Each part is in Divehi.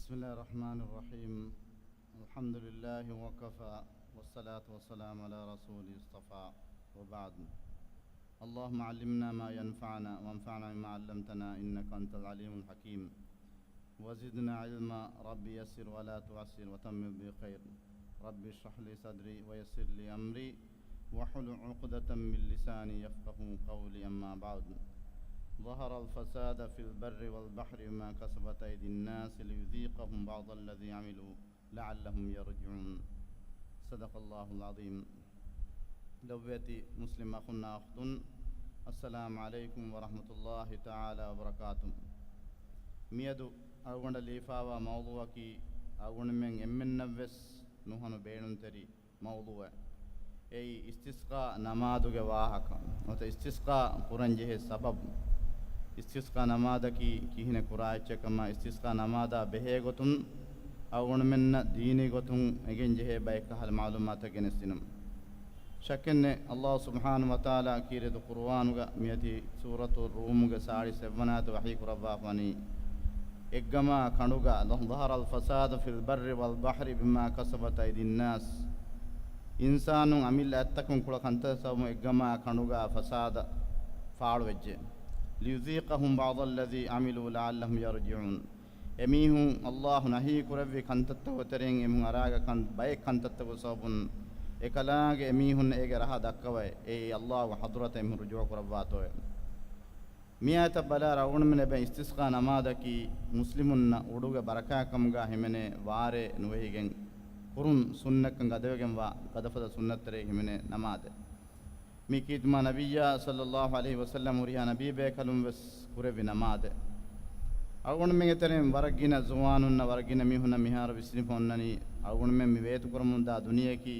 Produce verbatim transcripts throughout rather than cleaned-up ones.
بسم الله الرحمن الرحيم. الحمد لله وكفى، والصلاة والسلام على رسوله اصطفى، وبعد. اللهم علمنا ما ينفعنا، وانفعنا بما علمتنا، إنك أنت العليم الحكيم. وزدنا علما، رب يسر ولا تعسر، وتمم بخير. رب اشرح لي صدري ويسر لي أمري واحلل عقدة من لساني يفقهوا قولي. أما بعد. ظهر الفساد في البر والبحر بما كسبت أيدي الناس ليذيقهم بعض الذي عملوا لعلهم يرجعون. صدق الله العظيم. ލޮބުވެތި މުސްލިމް އަޚުންނާ އުޚްތުން، އައްސަލާމު ޢަލައިކުމް ވަރަޙްމަތުﷲި ތަޢާލާ ވަބަރަކާތު. މިއަދު އަޅުގަނޑަށް ލިޔެފާވާ މައުޟޫޢަކީ އަޅުގަނޑުމެން އެންމެންނަށްވެސް ނުހަނު ބޭނުންތެރި މައުޟޫޢެއް. އެއީ އިސްތިސްޤާ ނަމާދުގެ ވާހަކަ. ނުވަތަ އިސްތިސްޤާ ކުރަންޖެހޭ ސަބަބު. އިސްތިސްޤާ ނަމާދަކީ ކިހިނެއް ކުރާ އެއްޗެއް ކަމަށް، އިސްތިސްޤާ ނަމާދާ ބެހޭ ގޮތުން އަޅުގަނޑުމެންނަށް ދީނީ ގޮތުން އެނގެން ޖެހޭ ބައެއްކަހަލަ މަޢުލޫމާތެއް ގެނެސްދިނުން. ޝައްކެއްނެތް، ﷲ ސުބްޙާނަހޫ ވަތަޢާލާ ކީރިތި ޤުރުއާނުގަ މިއޮތީ ސޫރަތު ރޫމުގެ ސާޅީސް އެއްވަނަ އާޔަތު ވަޙީ ކުރައްވާފަވަނީ، އެއްގަމާ ކަނޑުގަ، ظهر الفساد في البر والبحر بما كسبت أيدي الناس. އިންސާނުން އަމިއްލަ އަތްތަކުން ކުޅަ ކަންތައް ސަބަބުން އެއްގަމާ ކަނޑުގަ ފަސާދަ ފާޅުވެއްޖެ. ليذيقهم بعض الذي عملوا لعلهم يرجعون. އެމީހުން ﷲ ނަހީ ކުރެއްވި ކަންތައްތަކުގެ ތެރެއިން އެމީހުން އަރާގަ ކަން ބައެއް ކަންތައްތަކުގެ ސަބަބުން އެކަލާނގެ އެމީހުން އޭގެ ރަހަ ދައްކަވައި، އެއީ ﷲ ގެ ޙަޟްރަތަށް އެމީހުން ރުޖޫޢަ ކުރައްވާތޯއޭ. މި އާޔަތަށް ބަލާއިރު އަޅުގަނޑުމެން އެބަ އިސްތިސްޤާ ނަމާދަކީ މުސްލިމުންނަށް އުޑުގެ ބަރަކާތްކަމުގަ ހިމެނޭ ވާރޭ ނުވެހިގެން ކުރުން ސުންނަތްކަން ގަދަވެގެންވާ ގަދަފަދަ ސުންނަތްތެރޭ ހިމެނޭ ނަމާދެއް. މި ކީރިތި މާ ނަބިއްޔާ ޞައްލައްލާހު ޢަލައިހި ވަސައްލަމް ހުރިހާ ނަބީ ބޭކަލުން ވެސް ކުރެއްވި ނަމާދެއް. އަޅުގަނޑުމެންގެ ތެރެއިން ވަރަށް ގިނަ ޒުވާނުންނަށް ވަރަށް ގިނަ މީހުންނަށް މިހާރު ވިސްނިފަ އޮންނަނީ، އަޅުގަނޑުމެން މި ވޭތުކުރަމުންދާ ދުނިޔެއަކީ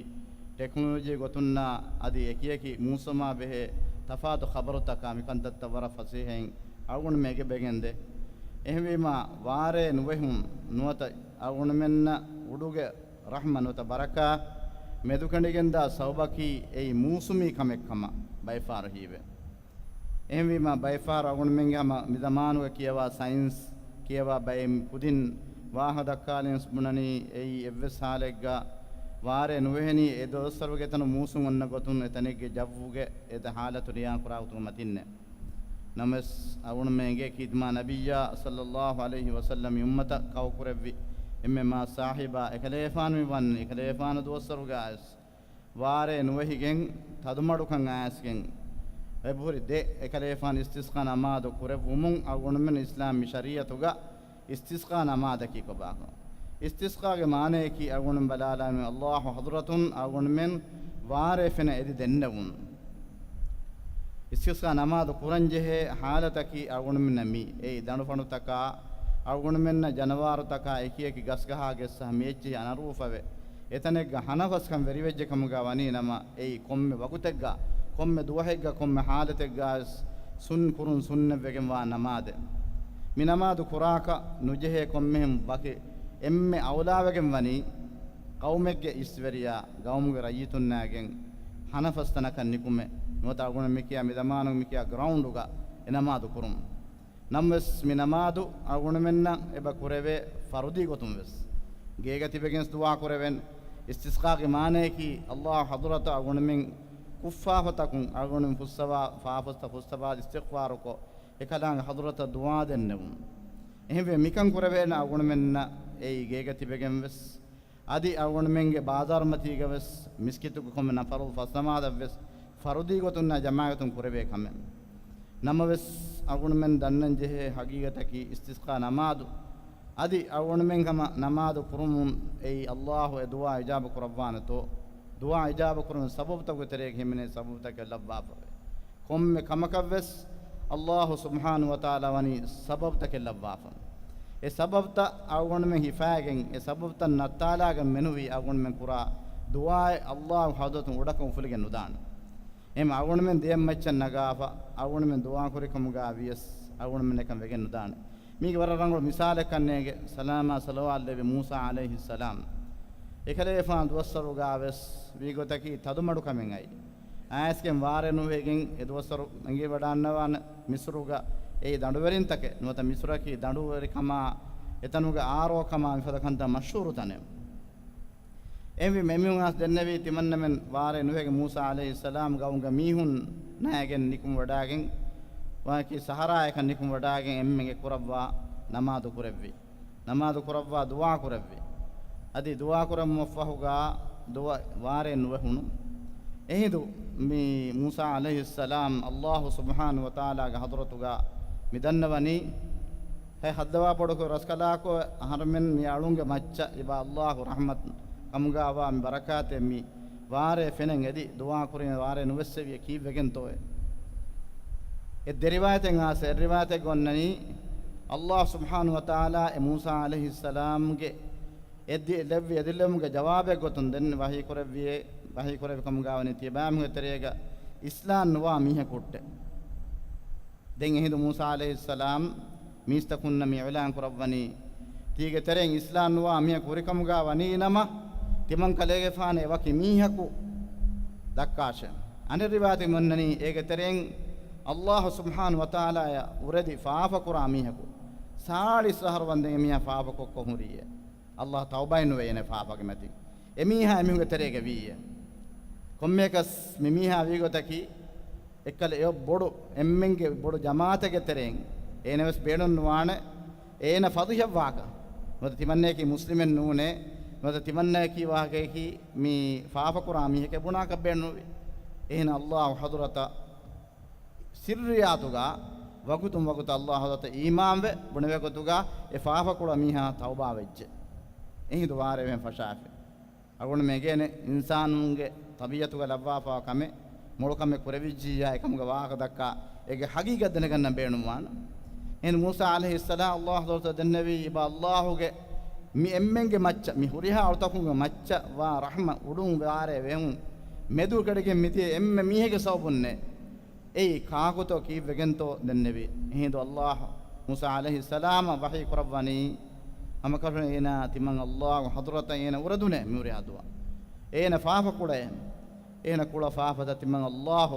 ޓެކްނޮލޮޖީ ގޮތުންނާ އަދި އެކިއެކި މޫސުމާ ބެހޭ ތަފާތު ޚަބަރުތަކާ މި ކަންތައްތައް ވަރަށް ފަސޭހައިން އަޅުގަނޑުމެން އެނގިގެންދޭ. އެހެންވީމާ، ވާރޭ ނުވެހުން ނުވަތަ އަޅުގަނޑުމެންނަށް އުޑުގެ ރަޙްމަ ނުވަތަ ބަރަކާ މެދުކެނޑިގެންދާ ސަބަބަކީ އެއީ މޫސުމީ ކަމެއް ކަމަށް ބައެއްފަހަރު ހީވޭ. އެހެންވީމާ، ބައެއްފަހަރު އަޅުގަނޑުމެންގެ ހަމަ މި ޒަމާނުގަ ކިޔަވާ ސައިންސް ކިޔަވާ ބައެއް ކުދިން ވާހަކަ ދައްކާލިން ބުނަނީ، އެއީ އެއްވެސް ހާލެއްގަ ވާރޭ ނުވެހެނީ އެ ދުވަސްވަރުގެ ތަނު މޫސުން އޮންނަ ގޮތުން އެ ތަނެއްގެ ޖައްވުގެ އެ ހާލަތު ރިޔާން ކުރާ ގޮތުގެ މަތިންނޭ. ނަމަވެސް އަޅުގަނޑުމެންގެ ކީރިތި މާ ނަބިއްޔާ ޞައްލައްލާހު ޢަލައިހި ވަސައްލަމް އުއްމަތަށް ކައު ކުރެއްވި އެންމެ މާ ސާހިބާ އެކަލޭފާނު މި ވަން އެކަލޭފާނު ދުވަސްވަރުގައިވެސް ވާރޭ ނުވެހިގެން ތަދުމަޑުކަން އައިސްގެން އެބަހުރި ދެ އެކަލޭފާނު އިސްތިސްޤާ ނަމާދު ކުރެއްވުމުން އަޅުގަނޑުމެން އިސްލާމީ ޝަރީޢަތުގަ އިސްތިސްޤާ ނަމާދަކީ ކޮބާކަން. އިސްތިސްޤާގެ މާނަޔަކީ އަޅުގަނޑުމެން ބަލާލާމެ ﷲ ޙަޟްރަތުން އަޅުގަނޑުމެން ވާރޭ ފެނަށް އެދި ދެންނެވުން. އިސްތިސްޤާ ނަމާދު ކުރަންޖެހޭ ޙާލަތަކީ އަޅުގަނޑުމެންނަށް މި އެއީ ދަނޑުފަނޑުތަކާ، އަޅުގަނޑުމެންނަށް ޖަނަވާރުތަކާ އެކިއެކި ގަސްގަހާ ގެއްސަ މި އެއްޗެހި އަނަރޫފަވެ، އެތަނެއްގަ ހަނަފަސްކަން ވެރިވެއްޖެ ކަމުގަ ވަނީ ނަމަ، އެއީ ކޮންމެ ވަގުތެއްގަ، ކޮންމެ ދުވަހެއްގަ، ކޮންމެ ޙާލަތެއްގަވެސް ސުން ކުރުން ސުންނަތްވެގެންވާ ނަމާދެއް. މި ނަމާދު ކުރާކަށް ނުޖެހޭ ކޮންމެހެން ވަކި އެންމެ އައުލާވެގެން ވަނީ ޤައުމެއްގެ އިސްވެރިޔާ، ޤައުމުގެ ރައްޔިތުންނާގެން ހަނަފަސް ތަނަކަށް ނިކުމެ، ނުވަތަ އަޅުގަނޑު މިކިޔާ މި ޒަމާނުގެ މިކިޔާ ގްރައުންޑުގަ އެ ނަމާދު ކުރުން. ނަމަވެސް، މި ނަމާދު އަޅުގަނޑުމެންނަށް އެބަ ކުރެވޭ ފަރުދީ ގޮތުން ވެސް. ގޭގަ ތިބެގެން ދުޢާ ކުރެވެން. އިސްތިސްޤާގެ މާނަޔަކީ، ﷲ ޙަޟްރަތަށް އަޅުގަނޑުމެން ކުށްފާފަތަކުން އަޅުގަނޑުމެން ފުއްސަވާ، ފާފަސްތައް ފުއްސަވާ އިސްތިޣްފާރުކޮށް، އެކަލާނގެ ޙަޟްރަތަށް ދުޢާ ދެންނެވުން. އެހެންވެ، މިކަން ކުރެވޭނެ އަޅުގަނޑުމެންނަށް އެއީ ގޭގަ ތިބެގެން ވެސް، އަދި އަޅުގަނޑުމެންގެ ބާޒާރުމަތީގަ ވެސް، މިސްކިތުގެ ކޮންމެ ނަފަރު ފަސް ނަމާދަށް ވެސް ފަރުދީ ގޮތުންނާ ޖަމާޢަތުން ކުރެވޭ ކަމެއް. ނަމަވެސް، އަޅުގަނޑުމެން ދަންނަން ޖެހޭ ހަގީގަތަކީ އިސްތިސްޤާ ނަމާދު، އަދި އަޅުގަނޑުމެން ހަމަ ނަމާދު ކުރުމުން އެއީ ﷲ އެ ދުޢާ އިޖާބަ ކުރައްވާނެތޯ، ދުޢާ އިޖާބަ ކުރުމުގެ ސަބަބުތަކުގެ ތެރޭގަ ހިމެނޭ ސަބަބުތަކެއް ލައްވާފަވޭ. ކޮންމެ ކަމަކަށްވެސް ﷲ ސުބްޙާނަހޫ ވަތަޢާލާ ވަނީ ސަބަބުތަކެއް ލައްވާފަ. އެ ސަބަބުތައް އަޅުގަނޑުމެން ހިފާގެން، އެ ސަބަބުތައް ނައްތާލާގެން މެނުވީ އަޅުގަނޑުމެން ކުރާ ދުޢާއެއް ﷲ ގެ ޙަޟްރަތުން އުޑަކަށް އުފުލިގެން ނުދާނެ. އެހެން އަޅުގަނޑުމެން ދެއަތް މައްޗަށް ނަގާފަ، އަޅުގަނޑުމެން ދުޢާކުރިކަމުގަ ވިޔަސް އަޅުގަނޑުމެން އެކަން ވެގެން ނުދާނެ. މީގެ ވަރަށް ރަނގަޅު މިސާލެއް ކަންނޭނގެ، ސަލާމާ ޞަލަވާތް ލެއްވި މޫސާ ޢަލައިހިއްސަލާމް. އެކަލޭފާނު ދުވަސްވަރުގަ ވެސް ވީގޮތަކީ ތަދުމަޑުކަމެއް އައި. އައިސްގެން ވާރޭ ނުވެގެން އެ ދުވަސްވަރު އެނގިވަޑާންނަވާނެ މިސްރުގަ އެއީ ދަނޑުވެރިންތަކެއް ނުވަތަ މިސްރަކީ ދަނޑުވެރިކަމާ އެތަނުގެ އާރޯ ކަމާ މިފަދަ ކަންތައް މަޝްހޫރު ތަނެއް. އެހެންވީމަ އެމީހުން އައިސް ދެންނެވީ ތިމަންނަމެން ވާރޭ ނުވެގެން މޫސާ ޢަލައިހިއްސަލާމް ގައުމުގެ މީހުންނާ އެނގެން ނިކުމެވަޑައިގެން، ވަކި ސަހަރާއަކަށް ނިކުމެވަޑައިގެން އެންމެން އެކުރައްވާ ނަމާދު ކުރެއްވި. ނަމާދު ކުރައްވާ ދުޢާ ކުރެއްވި. އަދި ދުޢާ ކުރަމުން ފަހުގާ ދުވަ ވާރޭ ނުވެހުނު. އެހިނދު މި މޫސާ ޢަލައިހިއްސަލާމް ﷲ ސުބްޙާނަހޫ ވަތަޢާލާގެ ޙަޟްރަތުގާ މި ދަންނަވަނީ، ހައި ހައްދަވާ ބޮޑުކޮށް ރަސްކަލާކޮށް އަހަރުމެން މި އަޅުންގެ މައްޗަށް އިބާ ﷲ ރަޙްމަތް ކަމުގާވާ މި ބަރަކާތެއް މި ވާރޭ ފެނެން އެދި ދުޢާ ކުރިން ވާރޭ ނުވެއްސެވިޔޭ ކީއްވެގެންތޯއޭ؟ އެ ދެ ރިވާޔަތެއް އާސެ، އެއް ރިވާޔަތެއް އޮންނަނީ، ﷲ ސުބްޙާނަހޫ ވަތަޢާލާ އެ މޫސާ ޢަލައިހިއްސަލާމްގެ އެދި ލެއްވި އެދިލުމުގެ ޖަވާބެއް ގޮތުން ދެން ވަޙީ ކުރެއްވިއޭ، ވަޙީ ކުރެއްވި ކަމުގާ ވަނީ ތިޔަބައިމީހުންގެ ތެރޭގަ އިސްލާމް ނުވާ މީހަކު ހުއްޓޭ. ދެން އެހިނދު މޫސާ ޢަލައިހިއްސަލާމް މީސްތަކުންނަށް މި އިޢުލާން ކުރައްވަނީ، ތީގެ ތެރެއިން އިސްލާމް ނުވާ މީހަކު ހުރިކަމުގާ ވަނީ ނަމަ، ތިމަން ކަލޭގެފާނެ ވަކި މީހަކު ދައްކާށޭ. އަނެއް ރިވާޔަތެއް އޮންނަނީ، އޭގެ ތެރެއިން ﷲ ސުބްޙާނަހޫ ވަތަޢާލާއަށް އުރެދި ފާފަކުރާ މީހަކު، ސާޅީސް އަހަރު ވަންދެން އެމީހާ ފާފަކޮށްކޮށް ހުރިއޭ. ﷲ ތައުބާއެއް ނުވެ އޭނަ ފާފަގެ މަތިން. އެމީހާ އެމީހުންގެ ތެރޭގަ ވީއޭ. ކޮންމެއަކަސް މިމީހާ ވީގޮތަކީ، އެއްކަލަ އެ ބޮޑު އެންމެންގެ ބޮޑު ޖަމާޢަތެއްގެ ތެރެއިން އޭނަވެސް ބޭނުން ނުވާނެ، އޭނަ ފަޟީޙަތް ވާހަކަ. ނުވަތަ ތިމަންނަޔަކީ މުސްލިމެއް ނޫނޭ، ނުވަތަ ތިމަންނަޔަކީ ވާހަކަޔަކީ މި ފާފަކުރާ މީހެކޭ ބުނާކަށް ބޭނުންވި. އެހެން ﷲ ޙަޟްރަތަށް ސިއްރިއްޔާތުގަ ވަގުތުން ވަގުތަށް ﷲ ޙަޟްރަތަށް އީމާންވެ ބުނެވޭ ގޮތުގަ އެ ފާފަކުރާ މީހާ ތައުބާވެއްޖެ. އެހިނދު ވާރޭ ވެހެން ފަށާފި. އަޅުގަނޑު މެގޭނެ އިންސާނުންގެ ޠަބީޢަތުގަ ލައްވާފަވާ ކަމެއް، މޮޅު ކަމެއް ކުރެވިއްޖިއްޔާ އެކަމުގެ ވާހަކަ ދައްކާ، އޭގެ ޙަޤީޤަތް ދެނެގަންނަން ބޭނުންވާނެ. އެހެން މޫސާ ޢަލައިހިއްސަލާމް ﷲ ޙަޟްރަތަށް ދެންނެވީ އިބާ ﷲ ގެ މި އެންމެންގެ މައްޗަށް، މި ހުރިހާ އަޅުތަކުންގެ މައްޗަށް ވާ ރަޙްމަ އުޑުން ވާރޭ ވެހުން މެދު ކެޑިގެން މިދިޔަ އެންމެ މީހެއްގެ ސަބަބުންނޭ. އެއީ ކާކުތޯ ކީއްވެގެންތޯ ދެންނެވި. އެހިނދު ﷲ މޫސާ ޢަލައިހިއްސަލާމަށް ވަޙީ ކުރައްވަނީ، ހަމަކަށަވަރުން އޭނާ ތިމަން ﷲ ޙަޟްރަތަށް އޭނަ އުރެދުނޭ މިހުރިހާ ދުވަހު. އޭނަ ފާފަ ކުޅޭ. އޭނަ ކުޅަ ފާފަތައް ތިމަން ﷲ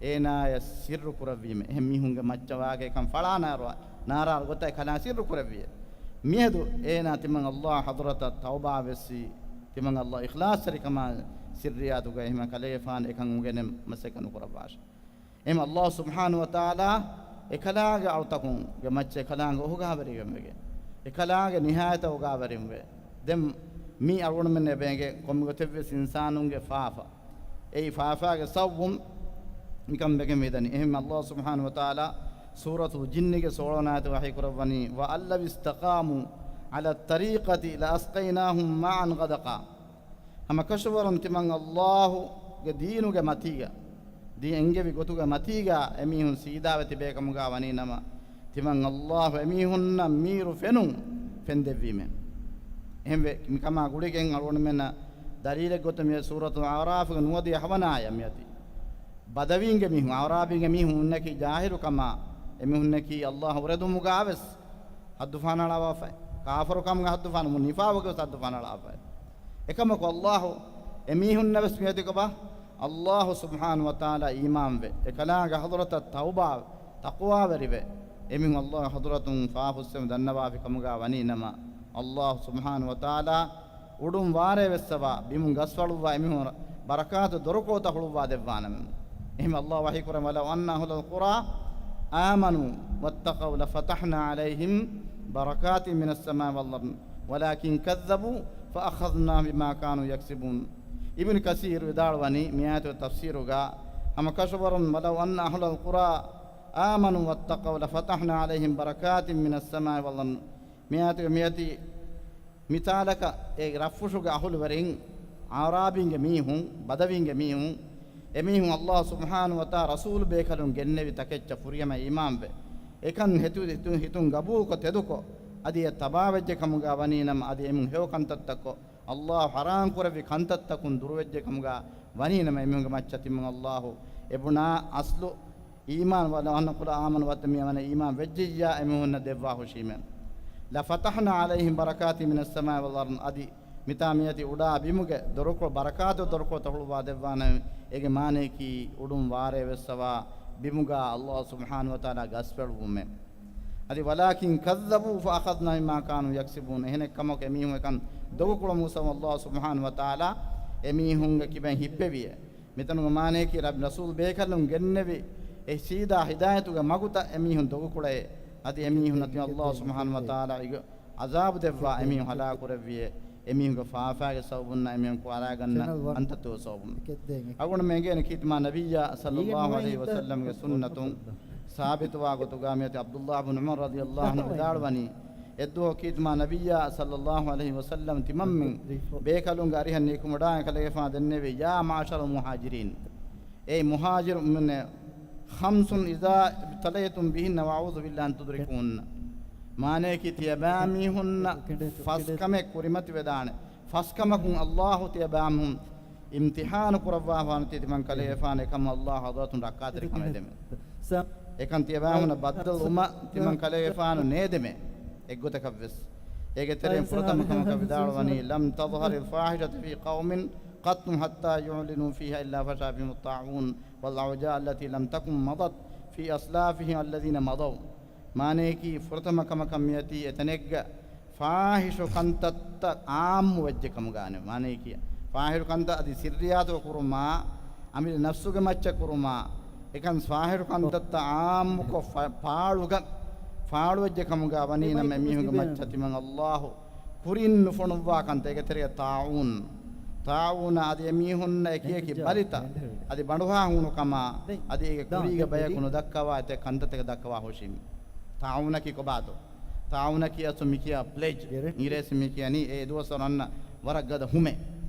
އޭނާޔަށް ސިއްރު ކުރެއްވީމެ. އެހެން މީހުންގެ މައްޗަށް ވާގެ ކަން ފަޅާ ނާރާ، ނާރާ ގޮތަށް ކަލާ ސިއްރު ކުރެއްވިޔޭ. މިއަދު އޭނާ ތިމަން ﷲ ޙަޟްރަތަށް ތައުބާ ވެއްސި، ތިމަން ﷲ އިޚްލާޞްތެރިކަމާ ސިއްރިއްޔާތުގަ އެހެމަ ކަލޭގެފާނު އެކަން އުނގެނެ މަސައްކަތް ނުކުރައްވާށެ. އެހެމަ ﷲ ސުބްޙާނަހޫ ވަތަޢާލާ އެކަލާނގެ އަޅުތަކުންގެ މައްޗަށް އެކަލާނގެ އޮހޮގާވެރިވެގެން، އެކަލާނގެ ނިހާޔަތަށް އޮގާވެރިވެ، ދެން މީ އަޅުގަނޑުމެން އެބައެނގެ ކޮންމެ ގޮތެއްވެސް އިންސާނުންގެ ފާފަ، އެއީ ފާފާގެ ސަބަބުން މިކަން ވެގެން ވިދަނީ. އެހެން ﷲ ސުބްޙާނަހޫ ވަތަޢާލާ ސޫރަތުލް ޖިންނިގެ ސޯޅަވަނަ އާޔަތު ވަޙީ ކުރައްވަނީ، وَأَنْ لَوِ اسْتَقَامُوا عَلَى الطَّرِيقَةِ لَأَسْقَيْنَاهُمْ مَاءً غَدَقًا. ހަމަކަށަވަރުން ތިމަން ﷲ ގެ ދީނުގެ މަތީގަ، ދީން އެންގެވި ގޮތުގެ މަތީގަ އެމީހުން ސީދާވެ ތިބޭ ކަމުގަ ވަނީ ނަމަ، ތިމަން ﷲ އެމީހުންނަށް މީރު ފެނުން ފެންދެއްވީމެ. އެހެންވެ، މިކަމާ ގުޅިގެން އަޅުގަނޑުމެންނަށް ދަލީލެއް ގޮތުން މި ސޫރަތުލް އަޢުރާފުގެ ނުވަދިހަ ހަވަނަ އާޔަތް މިއޮތީ. ބަދަވީންގެ މީހުން، އަޢުރާބީންގެ މީހުން އިންނަކީ ޖާހިލު ކަމާ، އެމީހުންނަކީ ﷲ އުރެދުމުގަވެސް ހައްދު ފަނަޅާފައި، ކާފަރުކަމުގެ ހައްދު ފަނަ-، ނިފާޤުގެ ހައްދު ފަނަޅާފައި. އެކަމަކު ﷲ އެމީހުންނަށް ވެސް މިއޮތިކޮބާ، ﷲ ސުބްޙާނަހޫ ވަތަޢާލާ އީމާންވެ، އެކަލާނގެ ޙަޟްރަތަށް ތައުބާ، ތަޤްވާވެރިވެ، އެމީހުން ﷲ ގެ ޙަޟްރަތުން ފާފަ ފުއްސެވުން ދަންނަވާފި ކަމުގަ ވަނީ ނަމަ، ﷲ ސުބްޙާނަހޫ ވަތަޢާލާ އުޑުން ވާރޭ ވެއްސަވާ، ބިމުން ގަސްފަޅުއްވާ އެމީހުން ބަރަކާތު ދޮރުކޮޅުތައް ހުޅުއްވާ ދެއްވާނަމެ. އެހެން ﷲ ވަޙީ ކުރަން، وَلَوْ أَنَّ أَهْلَ الْقُرَىٰ آمَنُوا وَاتَّقَوْا لَفَتَحْنَا عَلَيْهِمْ بَرَكَاتٍ مِّنَ السَّمَاءِ وَالْأَرْضِ وَلَٰكِنْ كَذَّبُوا فَأَخَذْنَاهُمْ بِمَا كَانُوا يَكْسِبُونَ. އިބްނު ކަސީރު ވިދާޅުވަނީ، މި އާޔަތުގެ ތަފްސީރުގަ، ހަމަކަށަވަރުން، وَلَوْ أَنَّ أَهْلَ الْقُرَىٰ آمَنُوا وَاتَّقَوْا لَفَتَحْنَا عَلَيْهِمْ بَرَكَاتٍ مِّنَ السَّمَاءِ وَالْأَرْضِ. މި އާޔަތުގަ މިއޮތީ މިތާލަކަށް އެ ރަށްފުށުގެ އަހުލުވެރިން، އަޢުރާބީންގެ މީހުން، ބަދަވީންގެ މީހުން، އެމީހުން ﷲ ސުބްޙާނަހޫ ވަތަޢާލާ ރަސޫލު ބޭކަލުން ގެންނެވި ތަކެއްޗަށް ފުރިހަމަ އީމާންވެ، އެކަން ހެތު-، ހިތު-، ހިތުން ގަބޫލުކޮށް ތެދުކޮށް، އަދި އެ ތަބާވެއްޖެ ކަމުގަ ވަނީ ނަމަ، އަދި އެމީހުން ހެޔޮ ކަންތައްތަކޮށް، ﷲ ޙަރާން ކުރެއްވި ކަންތައްތަކުން ދުރުވެއްޖެ ކަމުގަ ވަނީ ނަމަ، އެމީހުންގެ މައްޗަށް ތިމަން ﷲ އެ ބުނާ އަސްލު އީމާން، وَلَوْ أَنَّ الْقُرَىٰ آمَنُوا ވައްތަ މި އަމަނަ އީމާން ވެއްޖިއްޔާ އެމީހުންނަށް ދެއްވާ ހުށީމެ. لَفَتَحْنَا عَلَيْهِمْ بَرَكَاتٍ مِّنَ السَّمَاءِ وَالْأَرْضِ، އަދި މިތާ މިއޮތީ އުޑާ ބިމުގެ ދޮރުކޮޅު ބަރަކާތު ދޮރުކޮޅުތައް ހުޅުވާ ދެއްވާނަމެ. އޭގެ މާނަޔަކީ އުޑުން ވާރޭ ވެއްސަވާ ބިމުގަ ﷲ ސުބްޙާނަހޫ ވަތަޢާލާ ގަސްފަޅުއްވުމެ. އަދި ވަލާކިން ކައްޒަބޫ ފައަޚަޛްނާހުމް ބިމާ ކާނޫ ޔަކްސިބޫން. އެހެނެއްކަމަކު އެމީހުން އެކަން ދޮގުކުޅަމުން ސަބަބުން ﷲ ސުބްޙާނަހޫ ވަތަޢާލާ އެމީހުންގެ ކިބައިން ހިއްޕެވިއޭ. މިތަނުގެ މާނަޔަކީ ރަބް ރަސޫލް ބޭކަލުން ގެންނެވި އެ ސީދާ ހިދާޔަތުގެ މަގުތައް އެމީހުން ދޮގުކުޅައޭ. އަދި އެމީހުންނަށް ތި ﷲ ސުބްޙާނަހޫ ވަތަޢާލާ އިގަ ޢަޒާބު ދެއްވާ އެމީހުން ހަލާކުކުރެއްވިއޭ. އެމީހުންގެ ފާފާގެ ސަބަބުންނާ އެމީހުން ކުރާގަންނަ ކަންތައްތަކުގެ ސަބަބުން. އަޅުގަނޑުމެން އެނގޭނެ ކީރިތި މާ ނަބިއްޔާ ޞައްލައްލާހު ޢަލައިހި ވަސައްލަމްގެ ސުންނަތުން ސާބިތުވާ ގޮތުގަ މިއޮތީ ޢަބްދުﷲ ބިން ޢުމަރު ރަޟިޔައްލާހު ޢަންހު ވިދާޅުވަނީ، އެއްދުވަހު ކީރިތި މާ ނަބިއްޔާ ޞައްލައްލާހު ޢަލައިހި ވަސައްލަމް ތިމަންމެން ބޭކަލުންގެ އަރިހަށް ނިކުމެ ވަޑައިގެން ކަލޭގެފާނު ދެންނެވި، يا معشر المهاجرين، އޭ މުހާޖިރު މީހުންނޭ، خمس إذا ابتليتم بهن وأعوذ بالله أن تدركوهن. މާނަޔަކީ ތިޔަބައިމީހުންނަށް ފަސް ކަމެއް ކުރިމަތިވެދާނެ. ފަސް ކަމަކުން ﷲ ތިޔަބައިމީހުން އިމްތިޙާނު ކުރައްވާފާނެ ތި-، ތިމަން ކަލޭގެފާނު އެކަމަށް ﷲ ޙަޟްރަތުން ރައްކާތެރިކަމެއް ދެމެ. އެކަން ތިޔަބައިމީހުންނަށް ބައްދަލުވުމަށް ތިމަން ކަލޭގެފާނު ނޭދެމެ. އެއްގޮތަކަށްވެސް. އޭގެ ތެރެއިން ފުރަތަމަ ކަމަކަށް ވިދާޅުވަނީ، لم تظهر الفاحشة في قوم قط حتى يعلنوا فيها إلا فشا فيهم الطاعون والأوجاع التي لم تكن مضت في أسلافهم الذين مضوا. މާނަޔަކީ ފުރަތަމަ ކަމަކަށް މިއޮތީ އެތަނެއްގަ ފާޙިޝު ކަންތައްތައް ޢާއްމު ވެއްޖެ ކަމުގާ. މާނަޔަކީ ފާޙިޝު ކަންތައް އަދި ސިއްރިއްޔާތު ކުރުމާ، އަމިއްލަ ނަފްސުގެ މައްޗަށް ކުރުމާ، އެކަން ފާޙިޝު ކަންތައްތައް ޢާއްމުކޮށް ފާ-، ފާޅުގަ-، ފާޅުވެއްޖެ ކަމުގާ ވަނީ ނަމަ އެމީހުންގެ މައްޗަށް ތިމަން ﷲ ކުރިން ނުފޮނުއްވާ ކަންތައް. އޭގެ ތެރޭގަ ޠާޢޫން. ޠާޢޫނާ އަދި އެމީހުންނަށް އެކި އެކި ބަލިތައް އަދި ބަނޑުހާ ހޫނުކަމާ އަދި އޭގެ ކުރީގެ ބަޔަކު ނުދައްކަވާ އެތައް ކަންތައްތަކެއް ދައްކަވާ ހުށީމެ. ޠާޢޫނަކީ ކޮބާތޯ؟ ޠާޢޫނަކީ އަސްލު މިކިޔާ ޕްލޭޖް. އިނގިރޭސި މިކިޔަނީ އެ ދުވަސްވަރު އަންނަ ވަރަށް ގަދަ ހުމެއް.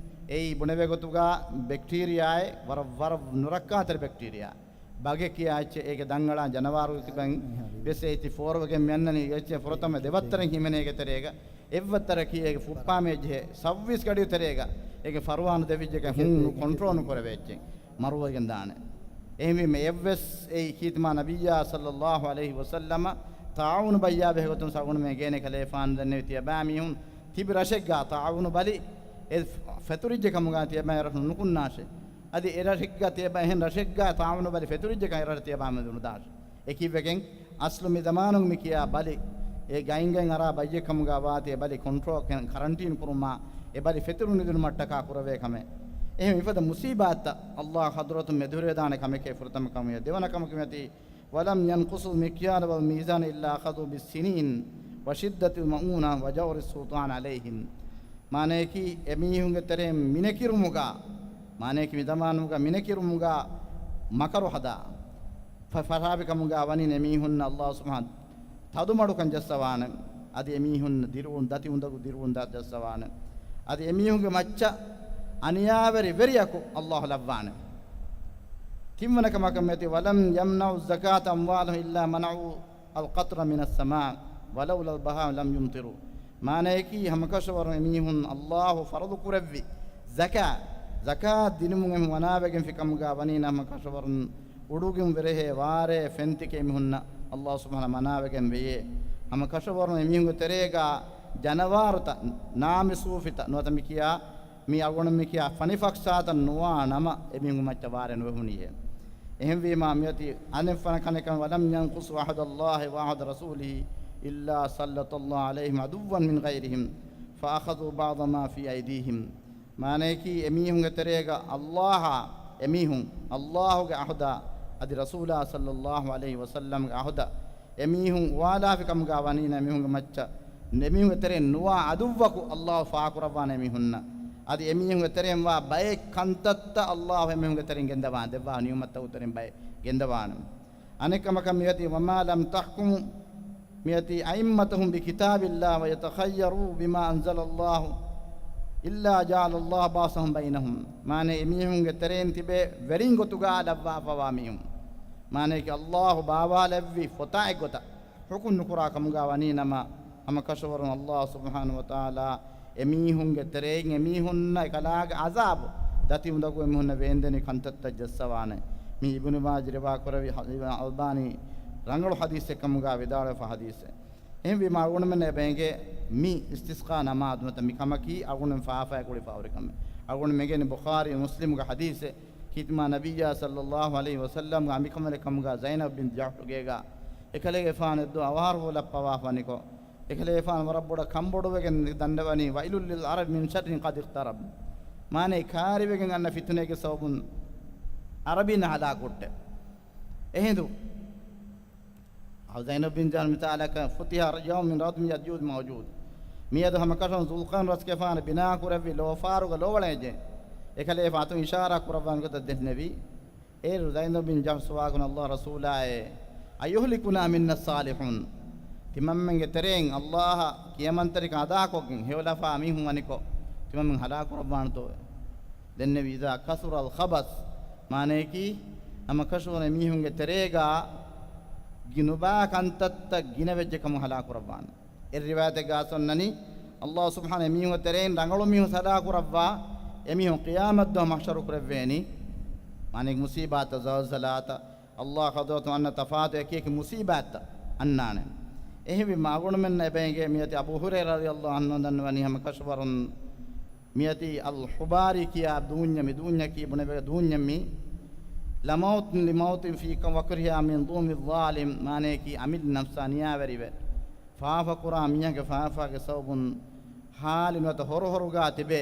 އެއީ ބުނެވޭ ގޮތުގަ ބެކްޓީރިއާއެއް ވަރަށް، ވަރަށް ނުރައްކާތެރި ބެކްޓީރިއާ. ބަގެ ކިޔާ އެއްޗެއް އޭގެ ދަންގަޅާ ޖަނަވާރު ތިބެން ވެސް އޭތި ފޯރުވެގެން މިއަންނަނީ އެއްޗެއް ފުރަތަމަ ދެވައްތަރެއް ހިމެނޭ އޭގެ ތެރޭގަ. އެއްވައްތަރަކީ އޭގެ ފުއްޕާމެ ޖެހޭ ސައްވީސް ގަޑި ތެރޭގަ އޭގެ ފަރުވާނު ދެވިއްޖެކަން ހުން ކޮންޓްރޯލް ނުކުރެވޭ އެއްޗެއް މަރުވެގެން ދާނެ. އެހެންވީމަ އެއްވެސް އެއީ ކީރިތި މާ ނަބިއްޔާ ޞައްލައްލާހު ޢަލައިހި ވަސައްލަމަ ޠާޢޫނު ބައްޔާ ބެހޭ ގޮތުން އަޅުގަނޑުމެން އެނގޭނެ ކަލޭގެފާނު ދެންނެވި ތިޔަބައިމީހުން ތިބި ރަށެއްގަ ޠާޢޫނު ބަލި އެ ފެތުރިއްޖެ ކަމުގަ ތިޔަބައި ރަށު ނުކުންނާށޭ. އަދި އެ ރަށެއްގަ ތިޔަބައި އެހެން ރަށެއްގަ ޠާޢޫނު ބަލި ފެތުރިއްޖެކަން އެ ރަށް ތިޔަބައިމެދު ނުދާށޭ. އެކިވެގެން އަސްލު މި ޒަމާނުގެ މި ކިޔާ ބަލި، އެ ގައިން ގައިން އަރާ ބައްޔެއް ކަމުގަ ވާތީ އެ ބަލި ކޮންޓްރޯލް ކަން، ކަރަންޓީން ކުރުމާ، އެ ބަލި ފެތުރު ނިދުނުމަށްޓަކާ ކުރެވޭ ކަމެއް. އެހެން މިފަދަ މުސީބާތްތައް ﷲ ޙަޟްރަތުން މެދުހުރެވިދާނެ ކަމެކޭ ފުރަތަމަ ކަމެއް. ދެވަނަ ކަމަކީ މިއޮތީ، ولم ينقصوا المكيال والميزان إلا أخذوا بالسنين وشدة المؤونة وجور السلطان عليهم. މާނަޔަކީ އެމީހުންގެ ތެރެއިން މިނެކިރުމުގަ، މާނަޔަކީ މި ޒަމާނުގަ މިނެކިރުމުގަ މަކަރު ހަދާ، ފަ-، ފަށާފިކަމުގަ ވަނީ އެމީހުންނަށް ﷲ ސުބްޙާނަހޫ ތަދުމަޑުކަން ޖައްސަވާނެ. އަދި އެމީހުން ދިރިއުޅުން ދަތި އުނދަގޫ ދިރިއުޅުން ދަ-، ޖައްސަވާނެ. އަދި އެމީހުންގެ މައްޗަށް އަނިޔާވެރި ވެރިޔަކު ﷲ ލައްވާނެ. ތިންވަނަ ކަމަކަށް މިއޮތީ، ولم يمنعوا الزكاة أموالهم إلا منعوا القطر من السماء ولولا البهائم لم يمطروا. މާނަޔަކީ ހަމަކަށަވަރުން އެމީހުން ﷲ ފަރުޟު ކުރެއްވި ޒަކާ، ޒަކާތް ދިނުމުން އެމީހުން މަނާވެގެންފި ކަމުގަ ވަނީ ނަމަ ހަމަކަށަވަރުން އުޑުގެ ވެރިހެޔޮ ވާރޭ ފެންތިކެ އެމީހުންނަށް ﷲ ސުބްޙާނަހޫ މަނާވެގެން ވެޔޭ. ހަމަކަށަވަރުން އެމީހުންގެ ތެރޭގަ ޖަނަވާރުތައް، ނާމިސޫފިތައް ނުވަތަ މިކިޔާ މި އަޅުގަނޑު މިކިޔާ ފަނިފައްސާތައް ނުވާ ނަމަ އެމީހުންގެ މައްޗަށް ވާރޭ ނުވެވުނީއޭ. އެހެންވީމާ މިއޮތީ އަނެއްފަނަ ކަނެކަން، ولم ينقصوا عهد الله وعهد رسوله إلا سلط الله عليهم عدوا من غيرهم فأخذوا بعض ما في أيديهم. މާނަޔަކީ އެމީހުންގެ ތެރޭގަ ﷲ އާ، އެމީހުން ﷲ ގެ ޢަހުދާ އަދި ރަސޫލާ ޞައްލައްލާހު ޢަލައިހި ވަސައްލަމްގެ ޢަހުދަށް އެމީހުން އުވާލާފި ކަމުގަ ވަނީ ނަމަ އެމީހުންގެ މައްޗަށް، އެމީހުންގެ ތެރެއިން ނުވާ ޢަދުއްވަކު ﷲ ފާކުރައްވާނެ އެމީހުންނަށް. އަދި އެމީހުންގެ ތެރެއިން ވާ ބައެއް ކަންތައްތައް ﷲ އެމީހުންގެ ތެރެއިން ގެންދަވާނެ، ދެއްވާ ނިޢުމަތްތަކުގެ ތެރެއިން ބައެއް ގެންދަވާނެ. އަނެއް ކަމަކަށް މިއޮތީ، وما لم تحكم، މިއޮތީ أئمتهم بكتاب الله ويتخيروا بما أنزل الله إلا جعل الله بأسهم بينهم. މާނަ އެމީހުންގެ ތެރެއިން ތިބޭ ވެރިން ގޮތުގަ ލައްވާފަވާ މީހުން. މާނައަކީ ﷲ ބާވާލެއްވި ފޮތާ އެއްގޮތަށް ޙުކުމް ނުކުރާ ކަމުގަ ވަނީ ނަމަ، ހަމަކަށަވަރުން ﷲ ސުބްޙާނަހޫ ވަތަޢާލާ އެމީހުންގެ ތެރެއިން އެމީހުންނަށް އެކަލާގެ ޢަޒާބު ދަތި އުނދަގޫ އެމީހުންނަށް ވޭންދެނި ކަންތައްތައް ޖައްސަވާނެ. މި އިބްނު މާޖަ ރިވާ ކުރެއްވި ޙަ-، އަލްބާނީ ރަނގަޅު ޙަދީޘެއް ކަމުގަ ވިދާޅުވެފަ ޙަދީޘެއް. އެހެންވީމާ އަޅުގަނޑުމެންނަށް އެބަ އެނގޭ މި އިސްތިސްޤާ ނަމާދު ނުވަތަ މި ކަމަކީ އަޅުގަނޑުމެން ފާފައި ގުޅިފަ ހުރި ކަމެއް. އަޅުގަނޑުމެން އެނގޭނެ ބުޚާރީ މުސްލިމުގެ ޙަދީޘެއް. ކީރިތި މާ ނަބިއްޔާ ޞައްލައްލާހު ޢަލައިހި ވަސައްލަމްގެ އަނބިކަނބަލެއް ކަމުގަ ޒައިނަބް ބިން ޖަޙްޝުގެ ގޭގަ އެކަލޭގެފާނު އެއްދުވަހު އަވަހާރަފުޅު ލައްޕަވާފަ ވަނިކޮށް، އެކަލޭގެފާނު ވަރަށް ބޮޑަށް ކަންބޮޑުވެގެން ދަންނަވަނީ، "وَيْلٌ لِلْعَرَبِ مِنْ شَرٍّ قَدِ اقْتَرَبَ." މާނައީ، ކާރިވެގެން އަންނަ ފިތުނައިގެ ސަބަބުން އަރަބީން ހަލާކު ހުއްޓެ. އެހިނދު ޒައިނަބް ބިން ޖަހްޝް މިސާލަކަށް، "فُتِحَ يَوْمَ رَجْمٌ يَأْجُوجُ مَأْجُوجُ." މިއަދު ހަމަކަށަވަރުން ޒުލްޤަރްނައިން ރަސްގެފާނު ބިނާ ކުރެއްވި ލޯފާރުގަ ލޯވަޅައިގެން އެކަލޭގެފާނު އިޝާރާ ކުރައްވާ ގޮތަށް ދެންނެވި. އޭރު ޒައިނަބް ބިން ޖަހްޝް ސުވާލު ކުރަން، "އައްލާހު ރަސޫލާއޭ، أَيُهْلِكُنَا مِنَّا الصَّالِحُونَ؟" ތިމަންމެންގެ ތެރެއިން އައްލާހަށް ކިޔަމަންތެރިކަން އަދާކޮށްގެން ހެޔޮލަފާ މީހުން ވަނިކޮށް، ތިމަންމެން ހަލާކު ކުރައްވާނެތޯއޭ؟ ދެންނެވި، "إِذَا كَثُرَ الْخَبَثُ." މާނަޔަކީ، ހަމަކަށަވަރުން އެމީހުންގެ ތެރޭގަ ގިނަ ނުބާ ކަންތައްތައް ގިނަވެއްޖެ ކަމުން ހަލާކު ކުރައްވާނެ. އެއް ރިވާޔަތެއްގަ އައިސް އޮންނަނީ، އައްލާހު ސުބްޙާނަހޫ ވަތަޢާލާ އެމީހުންގެ ތެރެއިން ރަނގަޅު މީހުން ހަލާކު ކުރައްވާ، އެމީހުން ޤިޔާމަތްދުވަހު މަޙްޝަރު ކުރެއްވޭނީ. މާނައީ މުޞީބާތައް، ޒަލްޒަލާތައް، އައްލާހު ޙަޟްރަތުން އަންނަ ތަފާތު އެކި އެކި މުޞީބާތްތައް އަންނާނެ. އެހެންވީމަ އަޅުގަނޑުމެންނަށް އެބައިގެ މިއޮތީ އަބޫ ހުރައިރާ ރަޟިޔައްލާހު ޢަންހު ދަންނަވަނީ ހަމަކަށަވަރުން މިއޮތީ އަލް ޙުބާރީ ކިޔާ ދޫންޏަށް، މި ދޫންޏަކީ ބުނެވޭ ދޫންޏެއް މީ. "لَمَوْتٌ لِمَوْتٍ فِي وَكْرِهَا مِنْ ظُلْمِ الظَّالِمِ." މާނަޔަކީ އަމިއްލަ ނަފްސާ ނިޔާވެރިވެ، ފާފަކުރާ މީހާގެ ފާފާގެ ސަބަބުން ހާލި ނުވަތަ ހުރުހުރުގާ ތިބޭ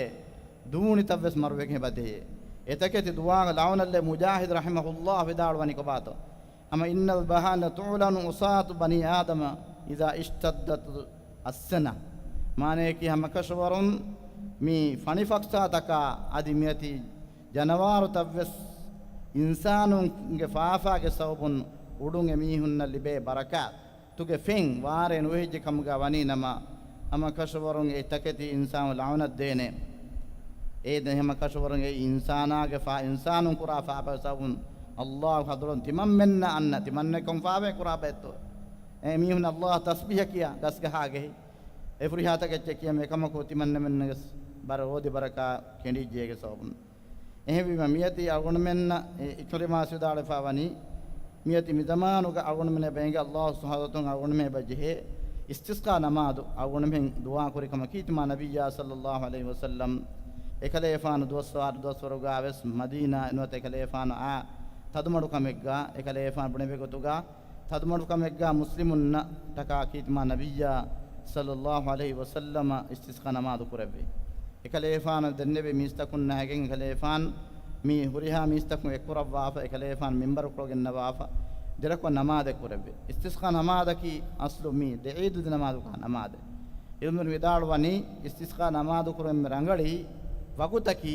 ދޫނިތައްވެސް މަރުވެގެން އެބަ ދޭ. އެތަކެތި ދުޢާގެ ލަޢުނަތްލެއް. މުޖާހިދު ރަޙިމަހުﷲ ވިދާޅުވަނީ ކޮބާތޯ؟ "أَمَّا إِنَّ الْبَهَائِمَ لَتُعْلَنُ عُصَاةُ بَنِي آدَمَ إِذَا اشْتَدَّتِ السَّنَةُ." މާނަޔަކީ ހަމަކަށަވަރުން މި ފަނިފައްސާތަކާ އަދި މިއޮތީ ޖަނަވާރުތައްވެސް އިންސާނުންގެ ފާފާގެ ސަބަބުން އުޑުން އެމީހުންނަށް ލިބޭ ބަރަކާތުގެ ފެން ވާރޭ ނުވެހިއްޖެ ކަމުގަ ވަނީ ނަމަ، ހަމަކަށަވަރުން އެ ތަކެތި އިންސާނު ލަޢުނަތް ދޭނެ. އޭ ދެ ހަމަކަށަވަރުން އެ އިންސާނާގެ ފާ-، އިންސާނުން ކުރާ ފާފަ ސަބަބުން އައްލާހު ޙަޟްރަތުން ތިމަންމެންނަށް އަންނަ، ތިމަންނަ ކޮން ފާފައެއް ކުރާ ބައެއްތޯ؟ އެ މީހުން އައްލާހަށް ތަސްބީޙަ ކިޔާ ގަސްގަހާގެހި އެ ފުރިހާ ތަކެއްޗެއް ކިޔަމޭ ކަމަކު ތިމަންނަމެންނަށް ވެސް ބަރަށް ރޯދި ބަރަކާ ކެނޑިއްޖޭގެ ސަބަބުން. އެހެންވީމަ، މިއޮތީ އަޅުގަނޑުމެންނަށް އެ އިކްރިމާ ވިދާޅުވެފަ ވަނީ، މިއޮތީ މި ޒަމާނުގަ އަޅުގަނޑުމެން އެބަ އެނގޭ އައްލާހު ސުބްޙާނަހޫ ވަތަޢާލާ އަޅުގަނޑުމެން އެބަ ޖެހޭ އިސްތިސްޤާ ނަމާދު އަޅުގަނޑުމެން ދުޢާ ކުރި ކަމަކީ، ތިމާ ނަބިއްޔާ ޞައްލައްލާހު ޢަލައިހި ވަސައްލަމް އެކަލޭގެފާނު ދުވަސްވަރު ދުވަސްވަރުގަ ވެސް މަދީނާ ނުވަތަ އެކަލޭގެފާނު އާ ތަދުމަޑުކަމެއްގަ، އެކަލޭގެފާނު ބުނެވި ގޮތުގަ، ތަދުމަޑުކަމެއްގަ މުސްލިމުންނަށް ޓަކާ ކީ ތިމާ ނަބިއްޔާ ޞައްލައްލާހު ޢަލައިހި ވަސައްލަމަ އިސްތިސްޤާ ނަމާދު ކުރެއްވި. އެކަލޭގެފާނު ދެންނެވި މީސްތަކުންނާ ހެގެން އެކަލޭގެފާނު މި ހުރިހާ މީސްތަކުން އެއްކުރައްވާފަ، އެކަލޭގެފާނު މިންބަރުކޮޅު ގެންނަވާފަ، ދެރަކު ނަމާދެއް ކުރެއްވި. އިސްތިސްޤާ ނަމާދަކީ އަސްލު މީ ދެ ޢީދު ދެ ނަމާދުގެ ނަމާދެއް. ޢިލްމުވެރިން ވިދާޅުވަނީ، އިސްތިސްޤާ ނަމާދު ކުރުމަށް ރަނގަޅީ ވަގުތަކީ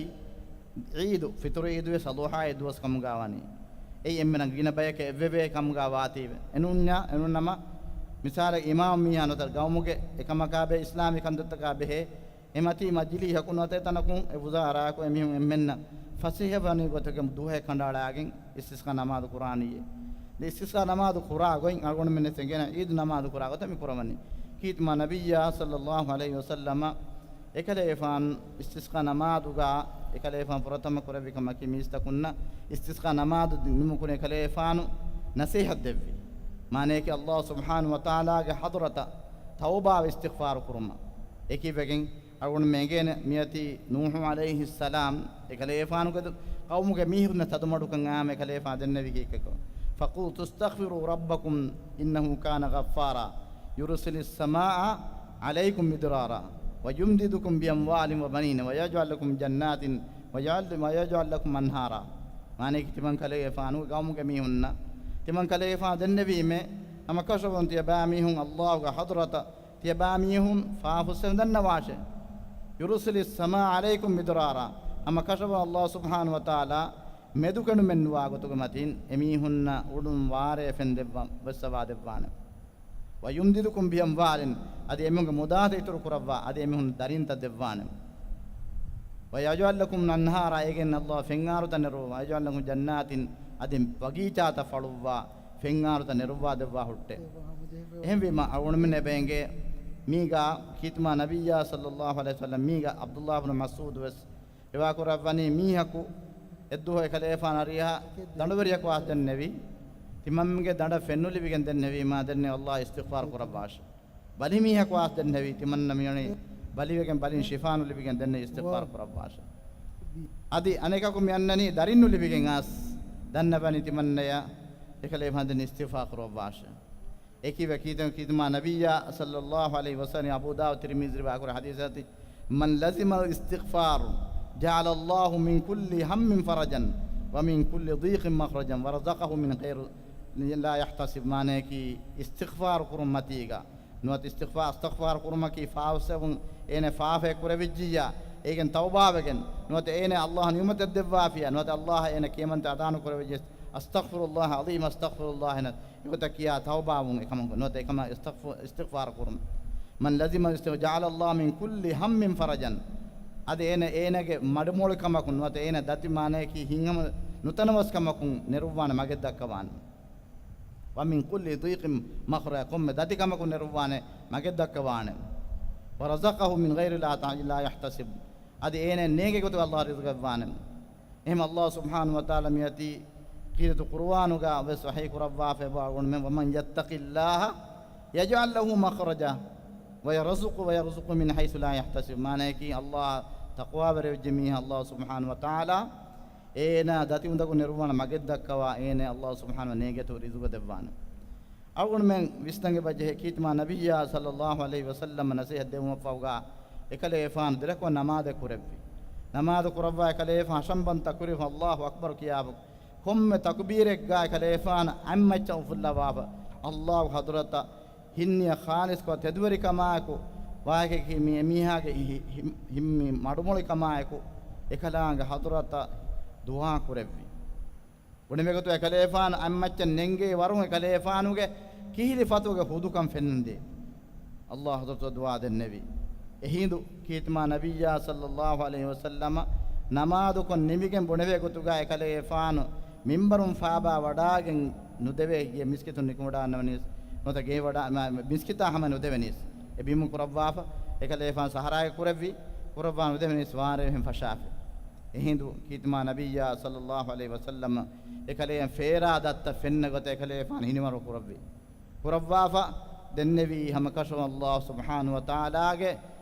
ޢީދު، ފިޠުރު ޢީދުވެސް އަޟުޙާ ޢީދުވެސް ކަމުގަ ވަނީ. އެއީ އެންމެ ގިނަ ބަޔަކަށް އެއްވެވޭ ކަމުގަ ވާތީވެ. އެނޫންޏާ، އެނޫންނަމަ، މިސާލަށް އިމާމު މީހާ ނުވަތަ ގައުމުގެ އެކަމަކާބެހޭ އިސްލާމީ ކަންތައްތަކާ ބެހޭ އެމަތީ މަޖިލީހަކު ނުވަތަ އެތަނަކުން އެ ވުޒާރާއަކު އެމީހުން އެންމެންނަށް ފަސޭހަވަނީ ގޮތުގެ ދުވަހެއް ކަނޑައަޅާގެން އިސްތިސްޤާ ނަމާދު ކުރާނީއޭ. ދެ އިސްތިސްޤާ ނަމާދު ކުރާ ގޮތް އަޅުގަނޑުމެން ވެސް އެނގޭނެ ޢީދު ނަމާދު ކުރާ ގޮތަށް މި ކުރަވަނީ. ކީ ތިމާ ނަބިއްޔާ ޞައްލައްލާހު ޢަލައިހި ވަސައްލަމަ އެކަލޭގެފާނު އިސްތިސްޤާ ނަމާދުގަ އެކަލޭގެފާނު ފުރަތަމަ ކުރެއްވި ކަމަކީ މީސްތަކުންނަށް އިސްތިސްޤާ ނަމާދު ދިނުމުކުރި އެކަލޭގެފާނު ނަސޭހަތް ދެއްވި. މާނަޔަކީ އައްލާހު ސުބްޙާނަހޫ ވަތަޢާލާގެ ޙަޟްރަތަށް ތައުބާވެ އިސްތިޣްފާރު ކުރުމަށް. އެކިވެގެން އަޅުގަނޑުމެން އެނގޭނެ މިއޮތީ ނޫޙު ޢަލައިހިއްސަލާމް އެކަލޭގެފާނުގެ ދު-، ޤައުމުގެ މީހުންނަށް ތަދުމަޑުކަން އާމެ އެކަލޭގެފާނު ދެންނެވި ކީއްކަކޯ؟ فَقُلْتُ اسْتَغْفِرُوا رَبَّكُمْ إِنَّهُ كَانَ غَفَّارًا يُرْسِلِ السَّمَاءَ عَلَيْكُمْ مِدْرَارًا وَيُمْدِدْكُمْ بِأَمْوَالٍ وَبَنِينَ وَيَجْعَلْ لَكُمْ جَنَّاتٍ وَيَجْعَلْ، وَيَجْعَلْ لَكُمْ أَنْهَارًا. މާނަޔަކީ ތިމަން ކަލޭގެފާނުގެ ޤައުމުގެ މީހުންނަށް ތިމަން ކަލޭގެފާނު ދެންނެވީމޭ، ހަމަކަށަވަރުން ތިޔަބައިމީހުން އައްލާހުގެ ޙަޟްރަތަށް ތިޔަބައިމީހުން ފާފަ ހުސްވެ ދަންނަވާށޭ. يُرْسِلِ السَّمَاءَ عَلَيْكُمْ مِدْرَارًا. ހަމަކަށަވަރުން އައްލާހު ސުބްޙާނަހޫ ވަތަޢާލާ މެދުކެނޑުމެއް ނުވާ ގޮތުގެ މަތިން އެމީހުންނަށް އުޑުން ވާރޭ ފެން ދެއްވަ-، ވެއްސަވާ ދެއްވާނެ. وَيُمْدِدْكُمْ بِأَمْوَالٍ، އަދި އެމީހުންގެ މުދާތައް އިތުރު ކުރައްވާ، އަދި އެމީހުން ދަރިންތައް ދެއްވާނެ. وَيَجْعَلْ لَكُمْ أَنْهَارًا، އޭގެން އައްލާހު ފެންއާރުތައް ނެރުވާ، وَيَجْعَلْ لَكُمْ جَنَّاتٍ، އަދި ބަގީޗާތައް ފަޅުއްވާ، ފެންއާރުތައް ނެރުއްވާ ދެއްވާ ހުއްޓޭ. އެހެންވީމަ، އަޅުގަނޑުމެން އެބަ އެނގޭ، މީގަ ކީ ތިމާ ނަބިއްޔާ ޞައްލައްލާހު ޢަލައިހި ވަސައްލަމް، މީގަ ޢަބްދުﷲ ބިން މަސްޢޫދު ވެސް ރިވާ ކުރައްވަނީ، މީހަކު އެއްދުވަހު އެކަލޭގެފާނު އަރިހަށް ދަނޑުވެރިޔަކު އައިސް ދެންނެވި، ތިމަންމެންގެ ދަނޑަށް ފެން ނުލިބިގެން ދެންނެވީމަ، ދެންނެވި އައްލާހަށް އިސްތިޣްފާރު ކުރައްވާށޭ. ބަލި މީހަކު އައިސް ދެންނެވި، ތިމަންނަ މިއޮތީ ބަލިވެގެން، ބަލިން ޝިފާ ނުލިބިގެން ދެންނެވި އިސްތިޣްފާރު ކުރައްވާށޭ. އަދި އަނެކަކު މި އަންނަނީ ދަރިން ނުލިބިގެން އައިސް ދަންނަވަނީ ތިމަންނަޔަށް އެކަލޭގެފާނު ދެން އިސްތިޣްފާރު ކުރައްވާށޭ. އެކީ ވަކީތަން ކީތުމާ ނަބިއްޔާ ޞައްލައްލާހު ޢަލައިހި ވަސައްލަމް އަބޫ ދާވޫދު ތިރްމިޒީ ރިވާކުރާ ޙަދީޘް އަތި، "من لزم الاستغفار جعل الله من كل هم فرجا ومن كل ضيق مخرجا ورزقه من غير لا يحتسب." މާނަޔަކީ، އިސްތިޣްފާރު ކުރުން މަތީގަ ނުވަތަ އިސްތިޣްފާ-، އިސްތިޣްފާރު ކުރުމަކީ ފާފަ ސެވުން އޭނަ ފާފައެއް ކުރެވިއްޖިއްޔާ، އޭގެން ތައުބާވެގެން، ނުވަތަ އޭނަ އައްލާހަށް ނިޢުމަތެއް ދެއްވާފިޔާ، ނުވަތަ އައްލާހަށް އޭނަ ކިޔަމަންތެރި އަދާނުކުރެވިއްޖެ، "أستغفر الله العظيم، أستغفر الله" އެނަ އެގޮތަށް ކިޔާ ތައުބާވުން އެކަމަކު، ނުވަތަ އެކަމަށް އިސްތިޣްފު-، އިސްތިޣްފާރު ކުރުން. "من لزم الاستغفار جعل الله من كل هم فرجا." އަދި އޭނަ، އޭނަގެ މަޑުމޮޅިކަމަކުން، ނުވަތަ އޭނަ ދަތި މާނަޔަކީ ހިތްހަމަ ނުތަނަވަސްކަމަކުން ނެރުއްވާނެ މަގެއް ދައްކަވާނެ. "ومن كل ضيق مخرجا" ކޮންމެ ދަތިކަމަކުން ނެރުއްވާނެ މަގެއް ދައްކަވާނެ. "ورزقه من غير لا لا يحتسب" އަދި އޭނަ ނޭނގޭ ގޮތުގަ އައްލާހު ރިޒުގައްވާނެ. އެހެން އައްލާހު ސުބްޙާނަހު ވަތަޢާލާ މިއޮތީ ކީރިތި ޤުރުއާނުގަ ވެސް ވަޙީ ކުރައްވާފައިވާ އަޅުގަނޑުމެން، "ومن يتق الله يجعل له مخرجا ويرزقه، ويرزقه من حيث لا يحتسب" މާނަޔަކީ، އައްލާހަށް ތަޤްވާވެރިވެއްޖެ މީހާ އައްލާހު ސުބްޙާނަހު ވަތަޢާލާ އޭނާ ދަތި އުނދަގު ނެރުއްވާނެ މަގެއް ދައްކަވާ، އޭނަ އައްލާހު ސުބްޙާނަހު ނޭނގޭތޯ ރިޒުގަ ދެއްވާނެ. އަޅުގަނޑުމެން ވިސްނަން އެބަޖެހޭ، ކީރިތި މާ ނަބިއްޔާ ޞައްލައްލާހު ޢަލައިހި ވަސައްލަމަ ނަޞޭޙަތް ދެއްވުމަށްފަހުގަ އެކަލޭގެފާނު ދެރަކުވަ ނަމާދެއް ކުރެއްވި. ނަމާދު ކުރައްވާ އެކަލޭގެފާނު ހަށަންބަން ތަކުބީރު އައްލާހު އަކްބަރު ކިޔާފަ، ކޮންމެ ތަކުބީރެއްގަ އެކަލޭގެފާނު އަތްމައްޗަށް އުފުއްލަވާފަ، އައްލާހު ޙަޟްރަތަށް ހިންނިޔަ ޚާލިޞްކޮށް ތެދުވެރިކަމާއެކު، ވާހަކައަކީ މި އެމީހާގެ ހި-، ހި-، ހި-، ހިންމި މަޑުމޮޅިކަމާއެކު އެކަލާނގެ ޙަޟްރަތަށް ދުޢާ ކުރެއްވި. ބުނެވޭގޮތު އެކަލޭގެފާނު އަތްމައްޗަށް ނެންގެވި ވަރުން އެކަލޭގެފާނުގެ ކިހިލި ފަތުގެ ހުދުކަން ފެންނަންދޭ. އައްލާހު ޙަޟްރަތަށް ދުޢާ ދެންނެވި. އެހިނދު ކީރިތި މާ ނަބިއްޔާ ޞައްލައްލާހު ޢަލައިހި ވަސައްލަމަ ނަމާދުކޮށް ނިމިގެން ބުނެވޭ ގޮތުގަ އެކަލޭގެފާނު މިންބަރުން ފާބާ ވަޑާގެން ނުދެވޭ ގިޔަ މިސްކިތުން ނިކުމެވަޑާންނަވަނީސް، ނުވަތަ ގެ ވަޑާ-، މަ-، މިސްކިތާ ހަމަ ނުދެވެނީސް. އެ ބިމުން ކުރައްވާފަ، އެކަލޭގެފާނު ސަހަރާގަ ކުރެއްވި، ކުރައްވާ ނުދެވެނީސް ވާރޭ އެހެން ފަށާފި. އެހިނދު ކީރިތި މާ ނަބިއްޔާ ޞައްލައްލާހު ޢަލައިހި ވަސައްލަމަ އެކަލޭގެ ފޭރާ ދައްތަ ފެންނަ ގޮތަށް އެކަލޭގެފާނު ހިނިވަރު ކުރައްވި. ކުރައްވާފަ ދެންނެވީ ހަމަކަށަވަރުން އައްލާހު ސުބްޙާނަހު ވަތަޢާލާގެ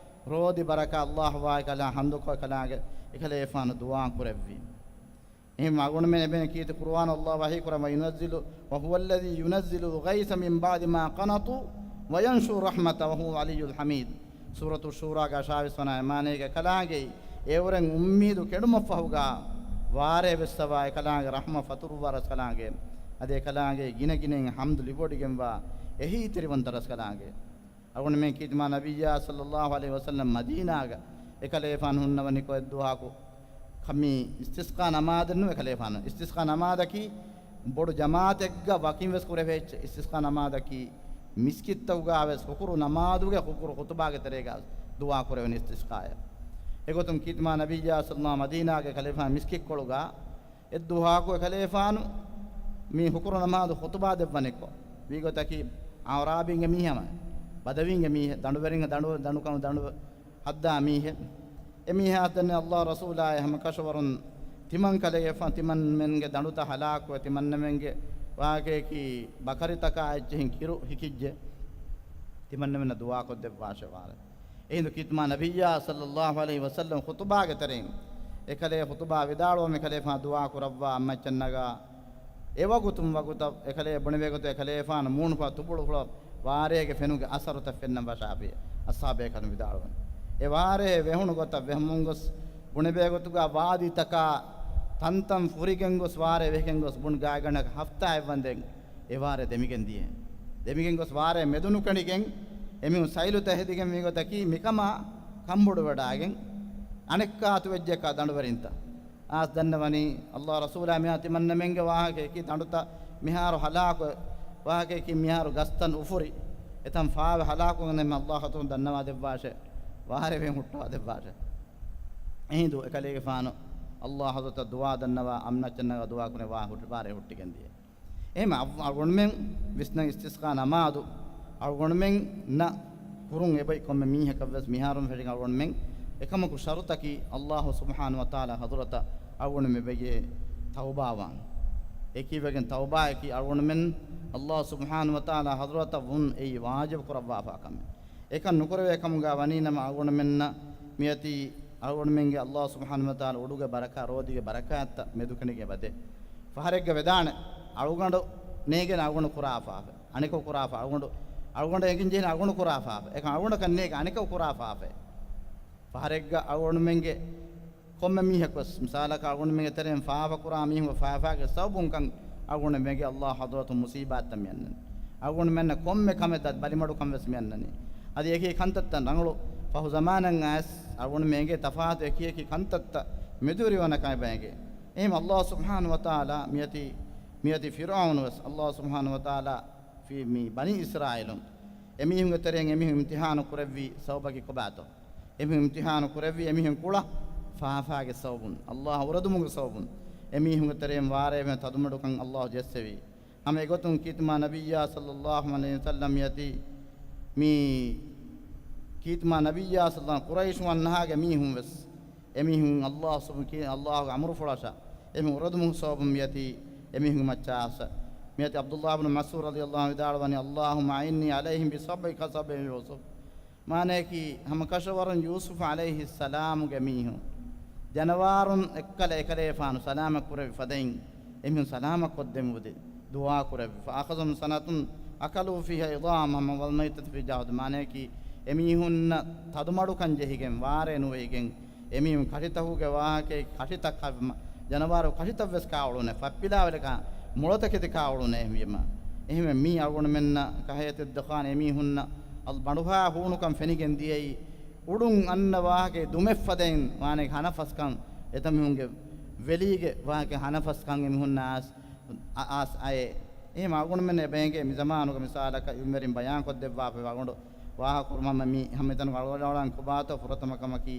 ރޯދި ބަރަކާތް، އައްލާހު ވާ އެކަލާ ޙަމްދުކޮށް އެކަލާނގެ، އެކަލޭގެފާނު ދުޢާ ކުރެއްވި. އެހެން އަޅުގަނޑުމެން އެބެން ކީރިތި ޤުރުއާނު އައްލާހު ވަޙީ ކުރައްވާ، "ينزل، وهو الذي ينزل الغيث من بعد ما قنطوا وينشر رحمته وهو الولي الحميد." ސޫރަތު ޝޫރާގަ އަށާވީސް ވަނަ އެމާނައިގެ ކަލާނގެ އެއުރެން އުއްމީދު ކެޑުމަށްފަހުގަ ވާރޭ ވެއްސަވާ އެކަލާނގެ ރަޙްމަ ފަތުރުއްވާ ރަސްކަލާނގެ، އަދި އެކަލާނގެ ގިނަ ގިނައިން ޙަމްދު ލިބިވޮޑިގެންވާ އެހީތެރިވަންތަ ރަސްކަލާނގެ. އަޅުގަނޑުމެން ކީރިތި މާ ނަބިއްޔާ ޞައްލައްލާހު ޢަލައިހި ވަސައްލަމް މަދީނާގަ އެކަލޭގެފާނު ހުންނަވަނިކޮށް އެއްދުވަހަކު ކަމީ އިސްތިސްޤާ ނަމާދެއްނު އެކަލޭގެފާނު. އިސްތިސްޤާ ނަމާދަކީ ބޮޑު ޖަމާޢަތެއްގަ ވަކިން ވެސް ކުރެވޭ އެއްޗެއް. އިސްތިސްޤާ ނަމާދަކީ މިސްކިތްތަކުގަ ވެސް ހުކުރު ނަމާދުގެ ހުކުރު ޚުޠުބާގެ ތެރޭގަ ދުޢާ ކުރެވެން އިސްތިސްޤާއެއް. އެގޮތުން ކީރިތި މާ ނަބިއްޔާ ޞައްލައްލާހު މަދީނާގެ ކަލޭގެފާނު މިސްކިތްކޮޅުގަ އެއްދުވަހަކު އެކަލޭގެފާނު މި ހުކުރު ނަމާދު ޚުޠުބާ ދެއްވަނިކޮށް، ވީގޮތަކީ އަޢުރާބީންގެ މީހެއް، ބަދަވީންގެ މީހެއް، ދަނޑުވެރިން ދަނޑު، ދަނޑު ކަމު ދަނޑު ހައްދާ މީހެއް. އެ މީހާ ދެންނެވި އައްލާހު ރަސޫލާއި ހަމަކަށަވަރުން ތިމަން ކަލޭގެފާނު ތިމަންމެންގެ ދަނޑުތައް ހަލާކުވެ، ތިމަންނަމެންގެ ވާހަކައަކީ ބަކަރިތަކާ އެއްޗެހިން ކިރު ހިކިއްޖެ. ތިމަންނަމެންނަށް ދުޢާކޮށްދެއްވާށެވާރެ. އެހިނދު ކީރިތި މާ ނަބިއްޔާ ޞައްލައްލާހު ޢަލައިހި ވަސައްލަމް ޚުޠުބާގެ ތެރެއިން އެކަލޭ ޚުޠުބާ ވިދާޅުވަމުން އެކަލޭގެފާނު ދުޢާ ކުރައްވާ އަތްމައްޗަށް ނަގާ، އެވަގުތުން ވަގުތަށް އެކަލޭ ބުނެވޭގޮތުން އެކަލޭގެފާނު މޫނުފުޅަށް ތުނބުޅުފުޅަށް ވާރޭގެ ފެނުގެ އަސަރުތައް ފެންނަން ވަށާފި. އަޞްޙާބޭކަލުން ވިދާޅުވަނީ، އެ ވާރޭ ވެހުނު ގޮތަށް ވެހުމުން ގޮސް ބުނެވޭގޮތުގަ ވާދީތަކާ ތަންތަން ފުރިގެން ގޮސް ވާރޭ ވެހިގެން ގޮސް ބުނި ގާތްގަނޑަކަށް ހަފްތާއެއް ވަންދެން އެ ވާރޭ ދެމިގެން ދިޔަ. ދެމިގެން ގޮސް ވާރޭ މެދުނުކެނޑިގެން އެމީހުން ސައިލުތައް ހެދިގެން ވީގޮތަކީ މިކަމާ ކަންބޮޑުވެވަޑާގެން އަނެއްކާ އަތުވެއްޖެއްކާ ދަނޑުވެރިންތައް. އާސް ދަންނަވަނީ އައްލާހު ރަސޫލާ މިހާ ތިމަންނަމެންގެ ވާހަކައަކީ ދަނޑުތައް މިހާރު ހަލާކު ވާހަކައަކީ މިހާރު ގަސްތައް އުފުރި އެތަން ފާވެ ހަލާކުވެގެން އައްލާހު ރަސޫލު ދަންނަވާ ދެއްވާށޭ. ވާރޭ ވެހި ހުއްޓަވާ ދެއްވާށޭ. އެހިނދު އެކަލޭގެފާނު އައްލާހު ޙަޟްރަތަށް ދުޢާ ދަންނަވާ އަމްނައްޗަށް ނަގާ ދުޢާ ކުރެ ވާ ހުއްޓި ވާރޭ ހުއްޓިގެން ދިޔަ. އެހެން އަ-، އަޅުގަނޑުމެން ވިސްނަން އިސްތިސްޤާ ނަމާދު އަޅުގަނޑުމެންނަށް ކުރުން އެބައި ކޮންމެ މީހަކަށް ވެސް މިހާރުން ފެށިގެން އަޅުގަނޑުމެން އެކަމަކު ޝަރުތަކީ އައްލާހު ސުބްޙާނަހު ވަތަޢާލާ ޙަޟްރަތަށް އަޅުގަނޑުމެން ވެގޭ ތައުބާވާން. އެކީ ވެގެން ތައުބާއަކީ އަޅުގަނޑުމެން އައްލާހު ސުބްޙާނަހު ވަތަޢާލާ ޙަޟްރަތަށް ވުން އެއީ ވާޖިބު ކުރައްވާފާ ކަމެއް. އެކަން ނުކުރެވޭ ކަމުގަ ވަނީ ނަމަ އަޅުގަނޑުމެންނަށް މިއޮތީ އަޅުގަނޑުމެންގެ އައްލާހު ސުބްޙާނަހު ވަތަޢާލާ އުޑުގެ ބަރަކާ ރޯދިގެ ބަރަކާތްތައް މެދުކެނޑިގެން ވަދެ. ފަހަރެއްގަ ވެދާނެ އަޅުގަނޑު ނޭގެން އަޅުގަނޑު ކުރާފާފަ. އަނެކަކު ކުރާފަ އަޅުގަނޑު، އަޅުގަނޑަށް އެނގިން ޖެހެނީ އަޅުގަނޑު ކުރާފާފަ. އެކަން އަޅުގަނޑަކަށް ނޭގެ އަނެކަކު ކުރާފާފަ. ފަހަރެއްގަ އަޅުގަނޑުމެންގެ ކޮންމެ މީހަކުވެސް، މިސާލަކަށް އަޅުގަނޑުމެންގެ ތެރެއިން ފާފަ ކުރާ މީހުންގެ ފާފާގެ ސަބަބުން ކަން އަޅުގަނޑުމެންގެ އައްލާހު ޙަޟްރަތުން މުޞީބާތްތައް މިއަންނަނީ. އަޅުގަނޑުމެންނަށް ކޮންމެ ކަމެއް ދަ ބަލިމަޑުކަން ވެސް މިއަންނަނީ. އަދި އެކި ކަންތައްތައް ރަނގަޅު ފަހު ޒަމާނަށް އައިސް އަޅުގަނޑުމެންގެ ތަފާތު އެކި އެކި ކަންތައްތައް މެދުވެރިވަނަ ކަމެއް ބައެއްގެ. އެހެން އައްލާހު ސުބްޙާނަހު ވަތަޢާލާ މިއޮތީ، މިއޮތީ ފިރްޢައުނު ވެސް އައްލާހު ސުބްޙާނަހު ވަތަޢާލާ ފި-، މި ބަނީ އިސްރާއީލުން އެމީހުންގެ ތެރެއިން އެމީހުން އިމްތިޙާނު ކުރެއްވި ސަބަބަކީ ކޮބާތޯ؟ އެމީހުން އިމްތިޙާނު ކުރެއްވި އެމީހުން ކުޅަ ފާފާގެ ސަބަބުން، އައްލާހަށް އުރެދުމުގެ ސަބަބުން އެމީހުންގެ ތެރެއިން ވާރޭ ތަދުމަޑުކަން އައްލާހު ޖެއްސެވި. ހަމަ އެގޮތުން ކީތުމާ ނަބިއްޔާ ޞައްލައްލާހު ޢަލައިހި ވަސައްލަމް އަތީ މި ކީތުމާ ނަބިއްޔާ ޞައްލައްލާހު ޢަލައިހި ވަސައްލަމް ޤުރައިޝުން ވަންހާގެ މީހުން ވެސް އެމީހުން އައްލާހު ސުބް-، ކީ-، އައްލާހުގެ އަމުރުފުޅަށް އެމީހުން އުރެދުމުގެ ސަބަބުން މިއަތީ އެމީހުންގެ މައްޗަށް އައިސް. މިއަތީ ޢަބްދުއްލާހު ބިން މަސްޢޫދު ރަޟިޔައްލާހު ޢަންހު ވިދާޅުވަނީ، اللهم أعني عليهم بسبع كسب يوسف. މާނަޔަކީ، ހަމަ ކަށަވަރުން ޔޫސުފު ޢަލައިހިއްސަލާމުގެ މީހުން، ޖަނަވާރުން އެއްކަލަ އެކަލޭފާނު ސަލާމަތް ކުރެއްވި ފަދައިން، އެމީހުން ސަލާމަތް ކޮށްދެން އުދި ދުޢާ ކުރެއްވި. فأخذهم سنة أكلوا فيها عظام ومضميتة في جهد. މާނަޔަކީ، އެމީހުންނަށް ތަދުމަޑުކަން ޖެހިގެން، ވާރޭ ނުވެހިގެން، އެމީހުން ކަށިތަކުގެ ވާހަކައެއް، ކަށިތައް ކަ-، މަ-، ޖަނަވާރު ކަށިތައް ވެސް ކާއުޅުނެ، ފައްޕިލާވެލި ކާ، މޮޅޮތަކެތި ކާއުޅުނެ އެހެންވީމަ. އެހެންވެ މީ އަޅުގަނޑުމެންނަށް ކަހޭތެއް ދަޚާނެ އެމީހުންނަށް އަލް ބަނޑުހާ ހޫނުކަން ފެނިގެން ދިޔައީ، އުޑުން އަންނަ ވާހަކައެއް ދުމެއް ފަދައިން ވާނެ ހަނަފަސްކަން، އެތަމީހުންގެ ވެލީގެ ވާހަކަ ހަނަފަސްކަން އެމީހުންނަށް އައިސް އަ-، އައިސް އައޭ. އެހެން އަޅުގަނޑުމެން އެބައިނގޭ މި ޒަމާނުގަ މިސާލަކަށް އިލްމުވެރިން ބަޔާން ކޮށްދެއްވާފައި ވަގުނޑު ވާހަކަ ކުރުމަށް މި ހަމަ މިތަނުގަ އަޅުގަނޑު ކޮބާތޯ ފުރަތަމަ ކަމަކީ،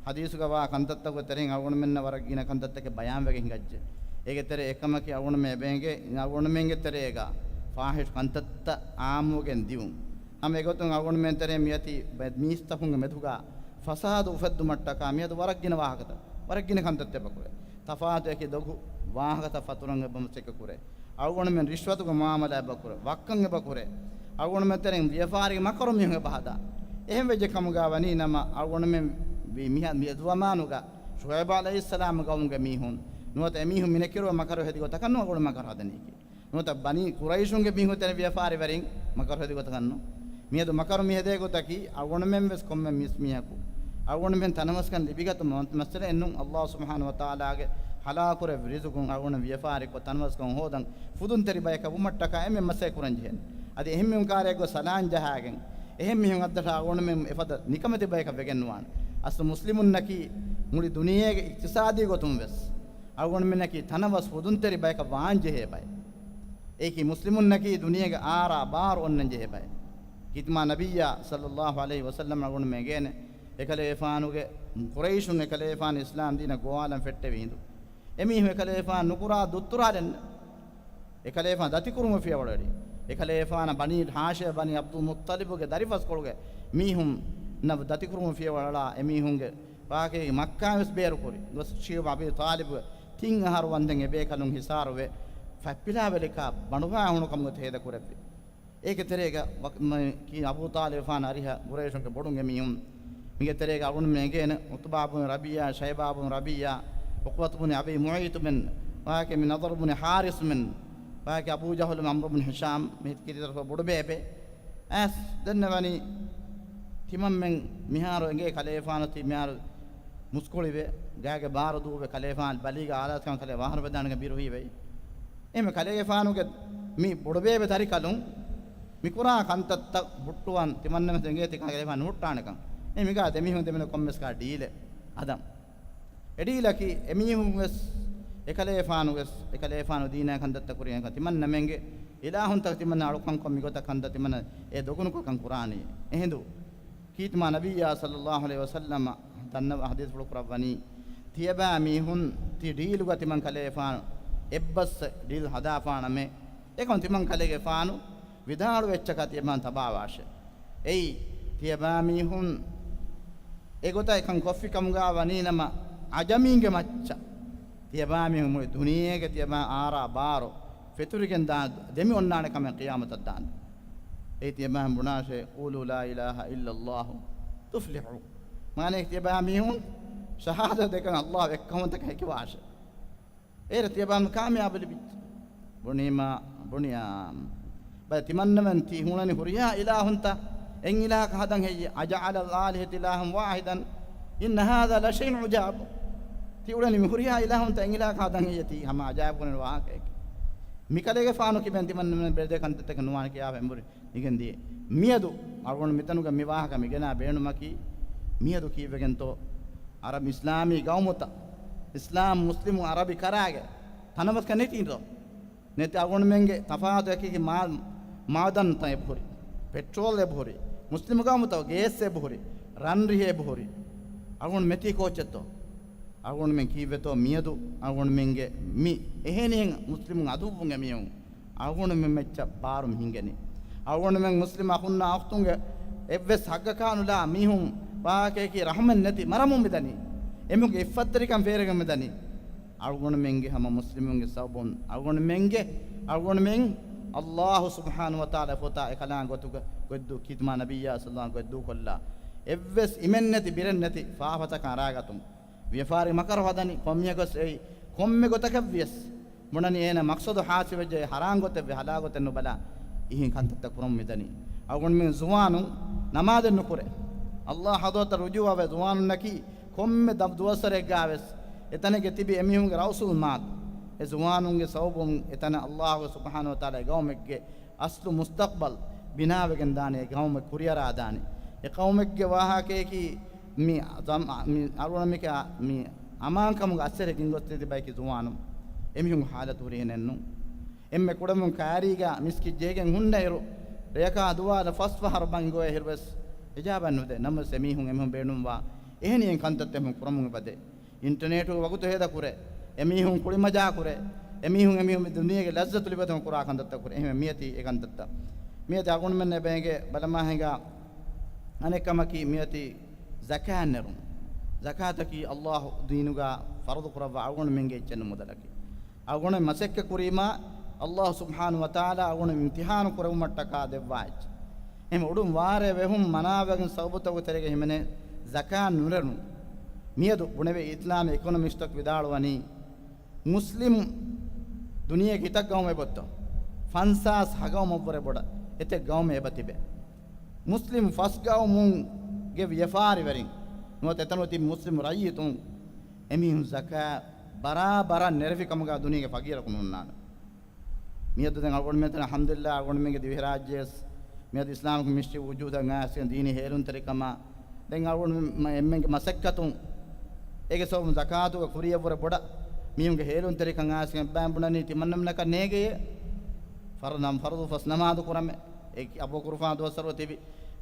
ޙަދީޘުގަ ވާ ކަންތައްތަކުގެ ތެރެއިން އަޅުގަނޑުމެންނަށް ވަރަށް ގިނަ ކަންތައްތަކެއް ބަޔާންވެގެން ހިނގައްޖެ. އޭގެ ތެރެ އެއް ކަމަކީ އަޅުގަނޑުމެން އެބައިނގޭ އަޅުގަނޑުމެންގެ ތެރޭގަ ފާޙިޝް ކަންތައްތައް އާއްމުވެގެން ދިއުން. ހަމަ އެގޮތުން އަޅުގަނޑުމެން ތެރޭ މިއަތީ ބަ-، މީސްތަކުންގެ މެދުގަ ފަސާދަ އުފެއްދުމަށްޓަކާ މިއަދު ވަރަށް ގިނަ ވާހަކަތައް، ވަރަށް ގިނަ ކަންތައްތައް އެބަކުރޭ. ތަފާތު އެކި ދޮގު ވާހަކަތައް ފަތުރަން އެބަ މަސައްކަތް ކުރޭ. އަޅުގަނޑުމެން ރިޝްވަތުގެ މުޢާމަލާތް އެބަކުރޭ. ވައްކަން އެބަކުރޭ. އަޅުގަނޑުމެން ތެރެއިން ވިޔަފާރިގެ މަކަރު މީހުން އެބަހަދާ. އެހެން ވެއްޖެ ކަމުގަ ވަނީ ނަމަ، އަޅުގަނޑުމެން ވީ މިހާ-، މި ޒަމާނުގަ ޝުޢައިބު ޢަލައިހިއްސަލާމް ގައުމުގެ މީހުން ނުވަތަ އެމީހުން މިނެކިރުވަ މަކަރު ހެދި ގޮތަކަށް ނޫން އަޅުގަނޑު މަކަރު ހަދަނީކީ. ނުވަތަ ބަނީ ޤުރައިޝުންގެ މީހުން ތެރެ ވިޔަފާރިވެރިން މަކަރު ހެދި ގޮތަކަށް ނޫން. މިއަދު މަކަރު މި ހެދޭ ގޮތަކީ، އަޅުގަނޑުމެން ވެސް ކޮންމެ މީސްމީހަކު އަޅުގަނޑުމެން ތަނަވަސްކަން ލިބިގަތުމަށް މައްސަލައެއް ނޫން. އައްލާހު ސުބްޙާނަހު ވަތަޢާލާގެ ޙަލާކުރެއްވި ރިޒުޤުން އަޅުގަނޑު ވިޔަފާރިކޮށް ތަނަވަސްކަން ހޯދަން ފުދުންތެރި ބަޔަކަށް ވުމަށްޓަކާ އެންމެ މަސައްކަތް ކުރަން ޖެހޭނެ. އަދި އެހެން މީހުން ކާރައަށް ގޮސް ސަލާން ޖަހާގެން، އެހެން މީހުން އައްދަށާ އަޅުގަނޑުމެން އެފަދަ ނިކަމެތި ބަޔަކަށް ވެގެން ނުވާނެ. އަސްލު މުސްލިމުންނަކީ މުޅި ދުނިޔޭގެ އިޤްތިޞާދީ ގޮތުން ވެސް އަޅުގަނޑުމެންނަކީ ތަނަވަސް ފުދުންތެރި ބަޔަކަށް ވާން ޖެހޭ ބައެއް. އެއީކީ މުސްލިމުންނަކީ ދުނިޔޭގެ އާރާ ބާރު އޮންނަން ޖެހޭ ބައެއް. ކީތުމާ ނަބިއްޔާ ޞައްލައްލާހު ޢަލައިހި ވަސައްލަމް އަޅުގަނޑުމެން އެނގޭނެ، އެކަލޭފާނުގެ ޤުރައިޝުން އެކަލޭފާނު އިސްލާމް ދީނަށް ގޮވާލަން ފެއްޓެވި ހިނދު. އެމީހުން އެކަލޭފާނު ނުކުރާ ދުއްތުރާލެއް ނެތް. އެކަލޭފާނު ދަތިކުރުމުގެ ފިޔަވަޅު އެޅި. އެކަލޭފާނަށް ބަނީ ހާޝިމް ބަނީ ޢަބްދުލް މުއްޠަލިބުގެ ދަރިފަސްކޮޅުގެ މީހުންނަށް ދަތިކުރުމުގެ ފިޔަވަޅު އެޅާ އެމީހުންގެ ވާހަކައިގެ މައްކާ ވެސް ބޭރުކުރި. ގޮސް ޝިޔައިބު އަބީ ޠާލިބުގެ ތިން އަހަރު ވަންދެން އެބޭކަލުން ހިސާރުވެ، ފަތްޕިލާވެލިކާ ބަނޑުހާ ހޫނުކަމުގެ ތޭދަ ކުރެއްވި. އޭގެ ތެރޭގަ ވަ-، މަ-، ކީ އަބޫ ޠާލިބާ އަރިހަށް ޤުރައިޝުންގެ ބޮޑުން އެމީހުން. މީގެ ތެރޭގަ އަޅުގަނޑުމެން އެނގޭނެ ޢުތުބާ ބުނު ރަބީޢާ، ޝައިބާ ބުނު ރަބީޢާ، ޢުޤުބަތު ބުނު އަބީ މުޢައްޠުމެން، ވާހަކަ މި ނަޟަރު ބުނު ޙާރިޘުމެން، ވާހަކަ އަބޫ ޖަހުލު ޢަމްރު ބުނު ހިޝާމް، މި ކިރިތިރަކު ބޮޑުބޭބެ. އައިސް ދެންނެވަނީ ތިމަންމެން މިހާރު އެނގޭ ކަލޭފާނު ތި މިހާރު މުސްކުޅިވެ، ގާގެ ބާރު ދޫވެ، ކަލޭފާނު ބަލީގެ އާލާތްކަން ކަލޭ ވާހަރު ބެދާނެގެ ބިރު ހީވެއި. އެހެން ކަލޭގެފާނުގެ މި ބޮޑުބޭބެ ދަރިކަލުން މިކުރާ ކަންތައްތައް ހުއްޓުވަން ތިމަންނަމެސް އެނގޭތީ ކަލޭގެފާނު ނުހުއްޓާނެކަން. އެ މިގާ ދެމީހުން ދެމެން ކޮންމެސް ކާ ޑީލެއް ހަދަން. އެ ޑީލަކީ އެމީހުން ވެސް އެކަލޭފާނު ވެސް އެކަލޭފާނު ދީނާ ކަންތައްތައް ކުރިޔަކަ ތިމަންނަމެންގެ އިލާހުންތަކަށް ތިމަންނަ އަޅުކަންކޮށް މިގޮތަށް ކަންތައް ތިމަންނަ އެ ދޮގުނުކޮށް ކަން ކުރާނީ. އެހިނދު ކީތުމާ ނަބިއްޔާ ޞައްލައްލާހު ޢަލައިހި ވަސައްލަމަ ދަންނަވާ ޙަދީޘްފުޅު ކުރައްވަނީ، ތިޔަބައިމީހުން ތި ޑީލުގަ ތިމަން ކަލޭގެފާނު އެއްބަސް ޑީލް ހަދާފާނަމޭ، އެކަމު ތިމަން ކަލޭގެފާނު ވިދާޅުވި އެއްޗަކަށް ތިޔަބައިން ތަބާވާށޭ. އެއީ، ތިޔަބައިމީހުން އެގޮތަށް އެކަން ކޮށްފި ކަމުގަ ވަނީނަމަ، ޢަޖަމީންގެ މައްޗަށް ތިޔަބައިމީހުން މުޅި ދުނިޔޭގެ ތިޔަބައި އާރާ ބާރު ފެތުރިގެން ދާ ދެމި އޮންނާނެ ކަމެއް ޤިޔާމަތަށް ދާން. އެ ތިޔަބައިން ބުނާށޭ، قولوا لا إله إلا الله تفلحوا. މާނައަކީ ތިޔަބައިމީހުން ޝަހާދަތް ދެކަން އައްލާހު އެއްކަމުންތަކަށް ހެކިވާށޭ. އޭރަ ތިޔަބައިމީހުން ކާމިޔާބު ލިބިއްޖެ. ބުނީމާ، ބުނިޔާ، ބައެއް ތިމަންނަމެން ތި ހުންނަނީ ހުރިހާ އިލާހުންތައް އެއް އިލާހަކަށް ހަދަން ހެއްޔޭ؟ أجعل الآلهة إلها واحدا إن هذا لشيء عجاب. ތި އުޅެނީ މި ހުރިހާ އިލާހުންތައް އެއް އިލާހަކަށް ހަދަން ހެއްޔޭ؟ ތީ ހަމަ އަޖާއިބު ކުރަނިވި ވާހަކައެއް. މިކަލޭގެފާނު ކިބެން ތިމަންނަމެން ބެލެދޭ ކަންތައްތަކެއް ނުވާނެ ކިޔާފަ އެނބުރި ނިގެން ދިޔަ. މިއަދު އަޅުގަނޑު މިތަނުގަ މި ވާހަކަ މިގެނާ ބޭނުމަކީ، މިއަދު ކީއްވެގެންތޯ؟ އަރަބް އިސްލާމީ ގައުމުތައް، އިސްލާމް މުސްލިމު އަރަބި ކަރާގެ ތަނަވަސްކަން ނެތީތޯ؟ ނެތި އަޅުގަނޑުމެންގެ ތަފާތު އެކި މާ-، މާދަންތައް އެބަހުރި، ޕެޓްރޯލް އެބަހުރި، މުސްލިމު ގައުމުތައް ގޭސް އެބަހުރި، ރަންރިހި އެބަހުރި. އަޅުގަނޑު މެތީ ކޯއްޗެއްތޯ؟ އަޅުގަނޑުމެން ކީއްވެތޯ މިއަދު އަޅުގަނޑުމެންގެ މި އެހެނިހެން މުސްލިމު އަދުއްވުން އެމީހުން އަޅުގަނޑުމެން މެއްޗަށް ބާރު މި ހިނގެނީ. އަޅުގަނޑުމެން މުސްލިމް އަޚުންނާ އުޚްތުންގެ އެއްވެސް ހައްގަކާ ނުލާ މީހުން ވާހަކައަކީ ރަހުމެއް ނެތި މަރަމުން މިދަނީ. އެމީހުންގެ އިއްފަތްތެރިކަން ފޭރިގެން މިދަނީ. އަޅުގަނޑުމެންގެ ހަމަ މުސްލިމުންގެ ސަބަބުން އަޅުގަނޑުމެންގެ، އަޅުގަނޑުމެން އައްލާހު ސުބްޙާނަހު ވަތަޢާލާ ފޮތާ އެކަލާނގެ ގޮތުގަ ގޮތްދޫ ކީތުމާ ނަބިއްޔާ ޞައްލަﷲު ގޮތްދޫކޮށްލާ އެއްވެސް އިމެއްނެތި ބިރެއްނެތި ފާފަތަކަށް އަރާގަތުން. ވިޔަފާރި މަކަރު ހަދަނީ، ކޮންމިހަކުވެސް އެއީ ކޮންމެ ގޮތަކަށްވިޔަސް ބުނަނީ އޭނަ މަޤްޞަދު ޙާޞިލްވެއްޖެ ޙަރާން ގޮތެއްވެ ޙަލާލް ގޮތެއް ނުބަލާ އިހިން ކަންތައްތައް ކުރަމުން މިދަނީ. އަޅުގަނޑުމެން ޒުވާނުން ނަމާދެއް ނުކުރޭ. އައްލާހު ޙަޟްރަތަށް ރުޖޫޢަވެ ޒުވާނުންނަކީ ކޮންމެ ދަ-، ދުވަސްވަރެއްގާވެސް އެތަނެއްގެ ތިބި އެމީހުންގެ ރައުސުލް މާލު. އެ ޒުވާނުންގެ ސަބަބުން އެތަނަށް އައްލާހު ސުބްޙާނަހު ވަތަޢާލާ ގައުމެއްގެ އަސްލު މުސްތަޤްބަލް ބިނާވެގެން ދާނެ، އެ ގައުމެއް ކުރިއަރާ ދާނެ. އެ ޤައުމެއްގެ ވާހަކައަކީ މި ޒަމް-، މި އަޅުގަނޑުމެންގެ މި އަމާންކަމުގެ އަސަރެއް ގެންގޮސްދޭ ތިބައިކި ޒުވާނުން. އެމީހުންގެ ޙާލަތު ހުރިހެނެއްނު. އެންމެ ކުޑަމުން ކާރީގަ މިސްކިތް ޖެހިގެން ހުންނައިރު، ރެޔަކާ ދުވާލަށް ފަސް ފަހަރު ބަންގި ގޮވޭ އިރުވެސް އިޖާބަ ނުދޭ. ނަމަވެސް އެމީހުން އެމީހުން ބޭނުންވާ އެހެނިހެން ކަންތައްތައް ކުރަމުން އެބަދޭ. އިންޓަރނެޓުގެ ވަގުތު ހޭދަ ކުރޭ. އެމީހުން ކުޅިމަޖާ ކުރޭ. އެމީހުން، އެމީހުން މި ދުނިޔޭގެ ލައްޒަތު ލިބޭތަން ކުރާ ކަންތައްތައް ކުރޭ. އެހެން މިއަތީ އެ ކަންތައްތައް. މިއަތީ އަޅުގަނޑުމެންނަށް އެބަ އެނގޭ ބަލަމާ ހިނގާ އަނެއް ކަމަކީ މިއަތީ ޒަކާތް ނެރުން. ޒަކާތަކީ އައްލާހު ދީނުގަ ފަރުޟު ކުރައްވާ އަޅުގަނޑުމެންގެ އެއްޗެއް ނުމުދަލަކީ. އަޅުގަނޑު މަސައްކަތް ކުރީމާ، އައްލާހު ސުބްޙާނަހު ވަތަޢާލާ އަޅުގަނޑު އިމްތިޙާނު ކުރެއްވުމަށްޓަކާ ދެއްވާ އެއްޗެއް. އެހެން އުޑުން ވާރޭ ވެހުން މަނާވެގެން ސަބަބުތަކުގެ ތެރޭގަ ހިމެނޭ ޒަކާތް ނުނެރުން. މިއަދު ބުނެވޭ އިސްލާމީ އިކޮނޮމިސްޓަކު ވިދާޅުވަނީ، މުސްލިމް ދުނިޔޭގެ ކިތައް ގައުމެއް އެބައޮތްތޯ؟ ފަންސާސް ހަ ގައުމަށްވުރެ ބޮޑަށް އެތައް ގައުމެއް އެބަތިބެ. މުސްލިމް ފަސް ގައުމުންގެ ވިޔަފާރިވެރިން ނުވަތަ އެތަނުގަ ތިބި މުސްލިމް ރައްޔިތުން އެމީހުން ޒަކާތް ބަރާބަރަށް ނެރެފި ކަމުގަ ދުނިޔޭގެ ފަގީރަކު ނޯންނާނެ. މިއަދު ދެން އަޅުގަނޑުމެން އަލްޙަމްދުލިއްލާހް އަޅުގަނޑުމެންގެ ދިވެހިރާއްޖެވެސް މިއަދު އިސްލާމިކް މިނިސްޓްރީ ވުޖޫދަށް އައިސްގެން ދީނީ ހޭލުންތެރިކަމާ ދެން އަޅުގަނޑު މަ-، އެންމެންގެ މަސައްކަތުން އޭގެ ސަބަބުން ޒަކާތުގެ ކުރިޔަށްވުރެ ބޮޑަށް މީހުންގެ ހޭލުންތެރިކަން އައިސްގެން ބައިން ބުނަނީ ތިމަންނަމެންނަކަށް ނޭގެޔޭ. ފަރު ނަމް ފަރުޟު ފަސް ނަމާދު ކުރަމެ. އެ އަބޫ ކުރުފާން ދުވަސްވަރު ތިބި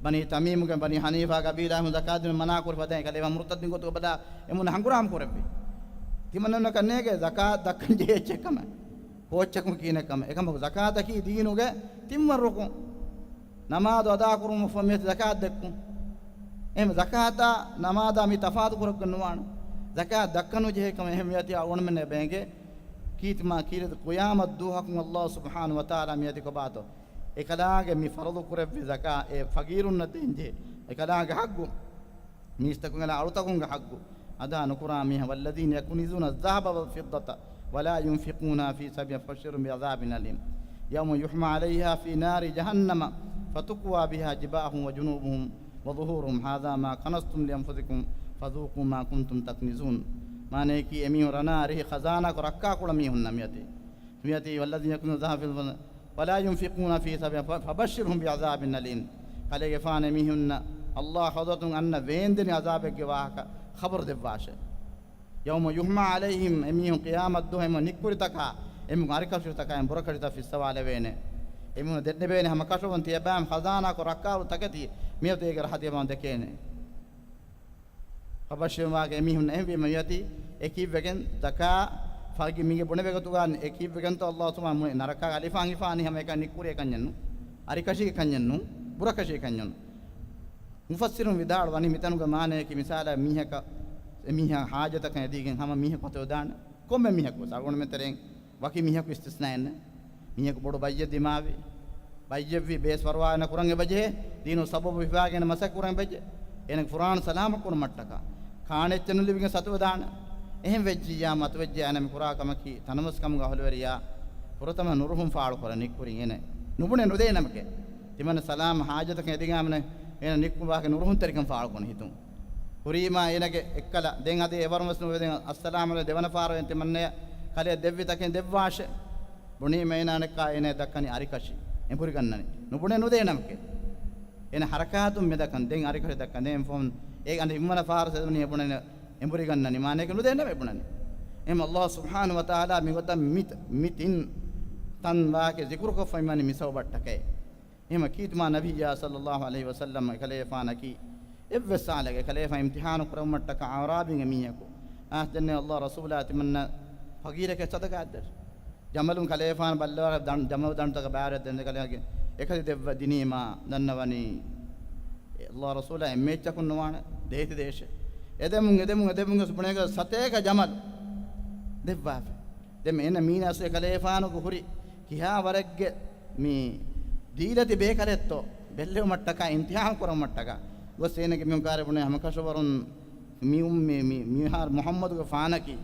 ބަނީ ތަމީމުގެ ބަނީ ޙަނީފާގެ ޤަބީލާ ހުން ޒަކާތު ދިނުން މަނާ ކުރި ފަދައިން ކަލޭ މުރުތައްދިން ގޮތުގަ ބަލާ އެމުން ހަނގުރާމަ ކުރެއްވި. ތިމަންނަމެންނަކަށް ނޭގެ ޒަކާތް ދައްކަން ޖެހޭ އެއްޗެއް ކަމެއް. ކޯއްޗަކުން ކީނެއް ކަމެއް. އެކަމަކު ޒަކާތަކީ ދީނުގެ ތިންވަނަ ރުކުން. ނަމާދު އަދާކުރުމަށްފަހު މިއަދު ޒަކާތް ދެއްކުން. އެހެން ޒަކާތާ ނަމާދާ މި ތަފާތު ކުރައްކަން ނުވާނެ. ޒަކާތް ދައްކަން ނުޖެހޭ ކަމަށް އެހެން މިއަދު އަޅުގަނޑުމެންނަށް އެބަ އެނގޭ. ކީރިތި މާ ކީރިތި ޤިޔާމަތް ދުވަހަކުން އައްލާހު ސުބްޙާނަހު ވަތަޢާލާ މިއަދު ކޮބާތޯ؟ އެކަލާނގެ މި ފަރުޟު ކުރެއްވި ޒަކާތް އެ ފަގީރުންނަށް ދޭންޖެހޭ. އެކަލާނގެ ޙައްޤު. މީސްތަކުންގެ އަޅުތަކުންގެ ޙައްޤު އަދާ ނުކުރާ މީހާ، والذين يكنزون الذهب والفضة ولا ينفقونها في سبيل الله فبشرهم بعذاب أليم يوم يحمى عليها في نار جهنم فتكوى بها جباههم وجنوبهم وظهورهم هذا ما كنزتم لأنفسكم فذوقوا ما كنتم تكنزون. މާނަޔަކީ އެމީހުން ރަނާ އަރިހި ޚަޒާނާކޮށް ރައްކާކުޅަ މީހުންނަށް މިއަދު މިއަދު والذين يكنزون الذهب والفضة ولا ينفقونها في سبيل الله فبشرهم بعذاب أليم. ކަލޭގެފާނު އެމީހުންނަށް އައްލާހު ޙަޟްރަތުން އަންނަ ވޭންދެނި ޢަޛާބެއްގެ ވާހަކަ ޚަބަރު ދެއްވާށޭ. يوم يحمى عليهم، އެމީހުން ޤިޔާމަތް ދުވަހު އެމީހުން ނިއްކުރިތަކާ، އެމީހުން އަރިކަށިތަކާ އެ ބުރަކަށިތައް ފިއްސަވާލެވޭނެ. އެމީހުން ދެންނެވޭނެ ހަމަ ކަށަވަރުން ތިޔަބައިމީހުން ޚަޒާނާކޮށް ރައްކާކުޅަ ތަކެތި މިއަދު އޭގެ ރަހަ ތިޔަބައިމީހުން ދެކޭނެ. ފަބަޝިރުމާގެ އެމީހުން އެހެންވީމަ މިއޮތީ އެކީއްވެގެން ޒަކާ ފަގި މީގެ ބުނެވޭ ގޮތުގަ އެކީއްވެގެންތޯ އައްލާހު ސުބްޙާނަހު ނަރަކާގެ އަލިފާން ހިފާނީ ހަމަ އެކަން ނިއްކުރި ކަންޏެއްނު، އަރިކަށީގެ ކަންޏެއްނު، ބުރަކަށީގެ ކަންޏެއްނު. މުފައްސިރުން ވިދާޅުވަނީ މިތަނުގެ މާނަޔަކީ މިސާލަށް މީހަކަށް އެމީހާ ޙާޖަތަކަށް އެދީގެން ހަމަ މީހަކު އަތުވެދާނެ ކޮންމެ މީހަކުވެސް އަޅުގަނޑުމެން ތެރެއިން ވަކި މީހަކު އިސްތިސްނާއެއް ނެތް. މީހަކު ބޮޑު ބައްޔެއް ދިމާވި، ބައްޔެއްވި ބޭސް ފަރުވާ ނުކުރަން އެބަޖެހޭ، ދީނު ސަބަބު ހިފާގެން މަސައްކަތް ކުރަން އެބަޖެހޭ. އޭނަގެ ފުރާނަ ސަލާމަތް ކުރުމަށްޓަކާ ކާނެ އެއްޗެއް ނުލިބިގެން އަތުވެދާނެ. އެހެން ވެއްޖިއްޔާ މަތުވެއްޖެ އޭނަ މި ކުރާ ކަމަކީ ތަނަވަސްކަމުގެ އަހުލުވެރިޔާ ފުރަތަމަ ނުރުހުން ފާޅުކުރަން ނިއްކުރިން އޭނަ. ނުބުނެ ނުދޭ ނަމަކެއް. ތިމަންނަ ސަލާމަ ހާޖަތަކަށް އެދިގާމަނެ އޭނަ ނިކުމާކެ ނުރުހުންތެރިކަން ފާޅުކޮން ހިތުން. ކުރީމާ އޭނަގެ އެއްކަލަ ދެން އަދި އެވަރުން ވެސް ނުވެދެން އައްސަލާމު ޢަލައިކުމް ދެވަނަ ފާރު އެން ތިމަންނަޔަށް ކަލޭ ދެއްވި ތަކެއް ދެއްވާށެ. ބުނީމަ އޭނާ އަނެއްކާ އޭނަ ދައްކަނީ އަރިކަށި. އެނބުރި ގަންނަނީ. ނުބުނެ ނުދޭ ނަމަކެއް. އޭނަ ހަރަކާތުން މެ ދައްކަން ދެން އަރިކަށި ދައްކަން ދެން ފޯން އޭ އަނެ ހިންވަނަ ފާރު ސެދުނީ އެބުނެ އެނބުރި ގަންނަނީ މާނައެކެއް ނުދޭނަމަ އެބުނަނީ. އެހެން އައްލާހު ސުބްޙާނަހު ވަތަޢާލާ މިގޮތަށް މި، މި ތިން ތަން ވާކެ ޒިކުރުކޮށްފައިވަނީ މި ސަބަބަށްޓަކައި. އެހެމަ ކީތުމާ ނަބިއްޔާ ޞައްލައްލާހު ޢަލައިހި ވަސައްލަމް އެކަލޭފާނަކީ އެއްވެސް ސާލެގެ އެކަލޭފާ އިމްތިޙާނު ކުރެވުމަށްޓަކާ އަޢުރާބީންގެ މީހަކު އާސް ދެންނެވި އައްލާހު ރަސޫލާ ތިމަންނަ ފަގީރެކޭ ޞަދަޤާތްދޭށޭ. ޖަމަލުން ކަލޭފާނު ބައްލަވާ ދަން، ޖަމަލު ދަނޑުތަކަށް ބާރަށް ދެން ކަލޭގެ އެކަލި ދެއްވަ ދިނީމާ ދަންނަވަނީ އެ އައްލާހު ރަސޫލާ އެންމެ އެއްޗަކުން ނުވާނެ ދޭތި ދޭށޭ. އެދެމުން، އެދެމުން، އެދެމުން ގޮސް ބުނޭގޮ ސަތޭކަ ޖަމަލު ދެއްވާފަ. ދެން އޭނަ މީނަސް އެކަލޭފާނުގެ ހުރި ކިހާ ވަރެއްގެ މި ދީލަތި ބޭކަލެއްތޯ ބެއްލެވުމަށްޓަކާ އިމްތިޙާނު ކުރުމަށްޓަކާ ގޮސް އޭނަގެ މި ކާރެ ބުނޭ ހަމަކަށަވަރުން މި އުން، މި، މި، މިހާރު މުޙައްމަދުގެ ފާނަކީ،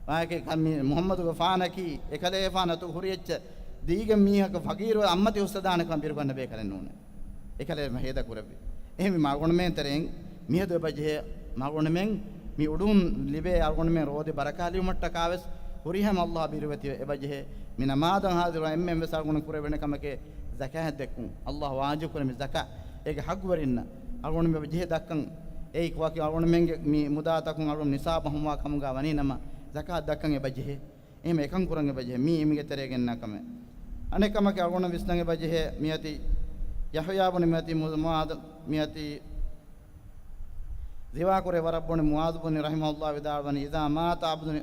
ވާހަކަ މި މުޙައްމަދުގެ ފާނަކީ، އެކަލޭފާނަތު ހުރި އެއްޗެއް ދީގެން މީހަކަށް ފަގީރު އައްމަތި ހުސްއަދާނެކަމަށް ބިރުގަންނަ ބޭކަލެއް ނޫނޭ. އެކަލޭ ހޭދަ ކުރެއްވި. އެހެންވީމަ އަޅުގަނޑުމެން ތެރެއިން މިހެދު އެބަޖެހޭ މަގުނަމެން މި އުޑުން ލިބޭ އަޅުގަނޑުމެން ރޯދި ބަރަކާލިވުމަށްޓަކާވެސް ހުރިހަމަ އައްލާހް ބިރުވެތި އެބަޖެހޭ. މި ނަމާދަށް ހާޒިރު އެންމެން ވެސް އަޅުގަނޑު ކުރެވޭނެ ކަމެކޭ ޒަކާތް ދެއްކުން. އައްލާހް ވާޖިބު ކުރެއްވި ޒަކާތް. އޭގެ ހައްގުވެރިންނަށް އަޅުގަނޑުމެން އެބަ ޖެހޭ ދައްކަން. އެއީ ކުވާކި އަޅުގަނޑުމެންގެ މި މުދާތަކުން އަޅުގަނޑު ނިސާބަށް ހަމަވާ ކަމުގަ ވަނީ ނަމަ، ޒަކާތް ދައްކަން އެބަ ޖެހޭ. އެހެން އެކަން ކުރަން އެބަ ޖެހޭ. މީ މީގެ ތެރޭގެންނާ ކަމެއް. އަނެއް ކަމަކީ އަޅުގަނޑު ވިސްނަން އެބަ ޖެހޭ. މިއަތި ޔަޙްޔާ ބުނި މިއަތި މު-، މުޢާޛު މިއަތި ރިވާކުރޭ ވަރަށް ބުނި މުޢާޛު ބުނި ރަޙިމަހުﷲ ވިދާޅުވަނީ، އިޒާ މާތަ ޢަބްދުން،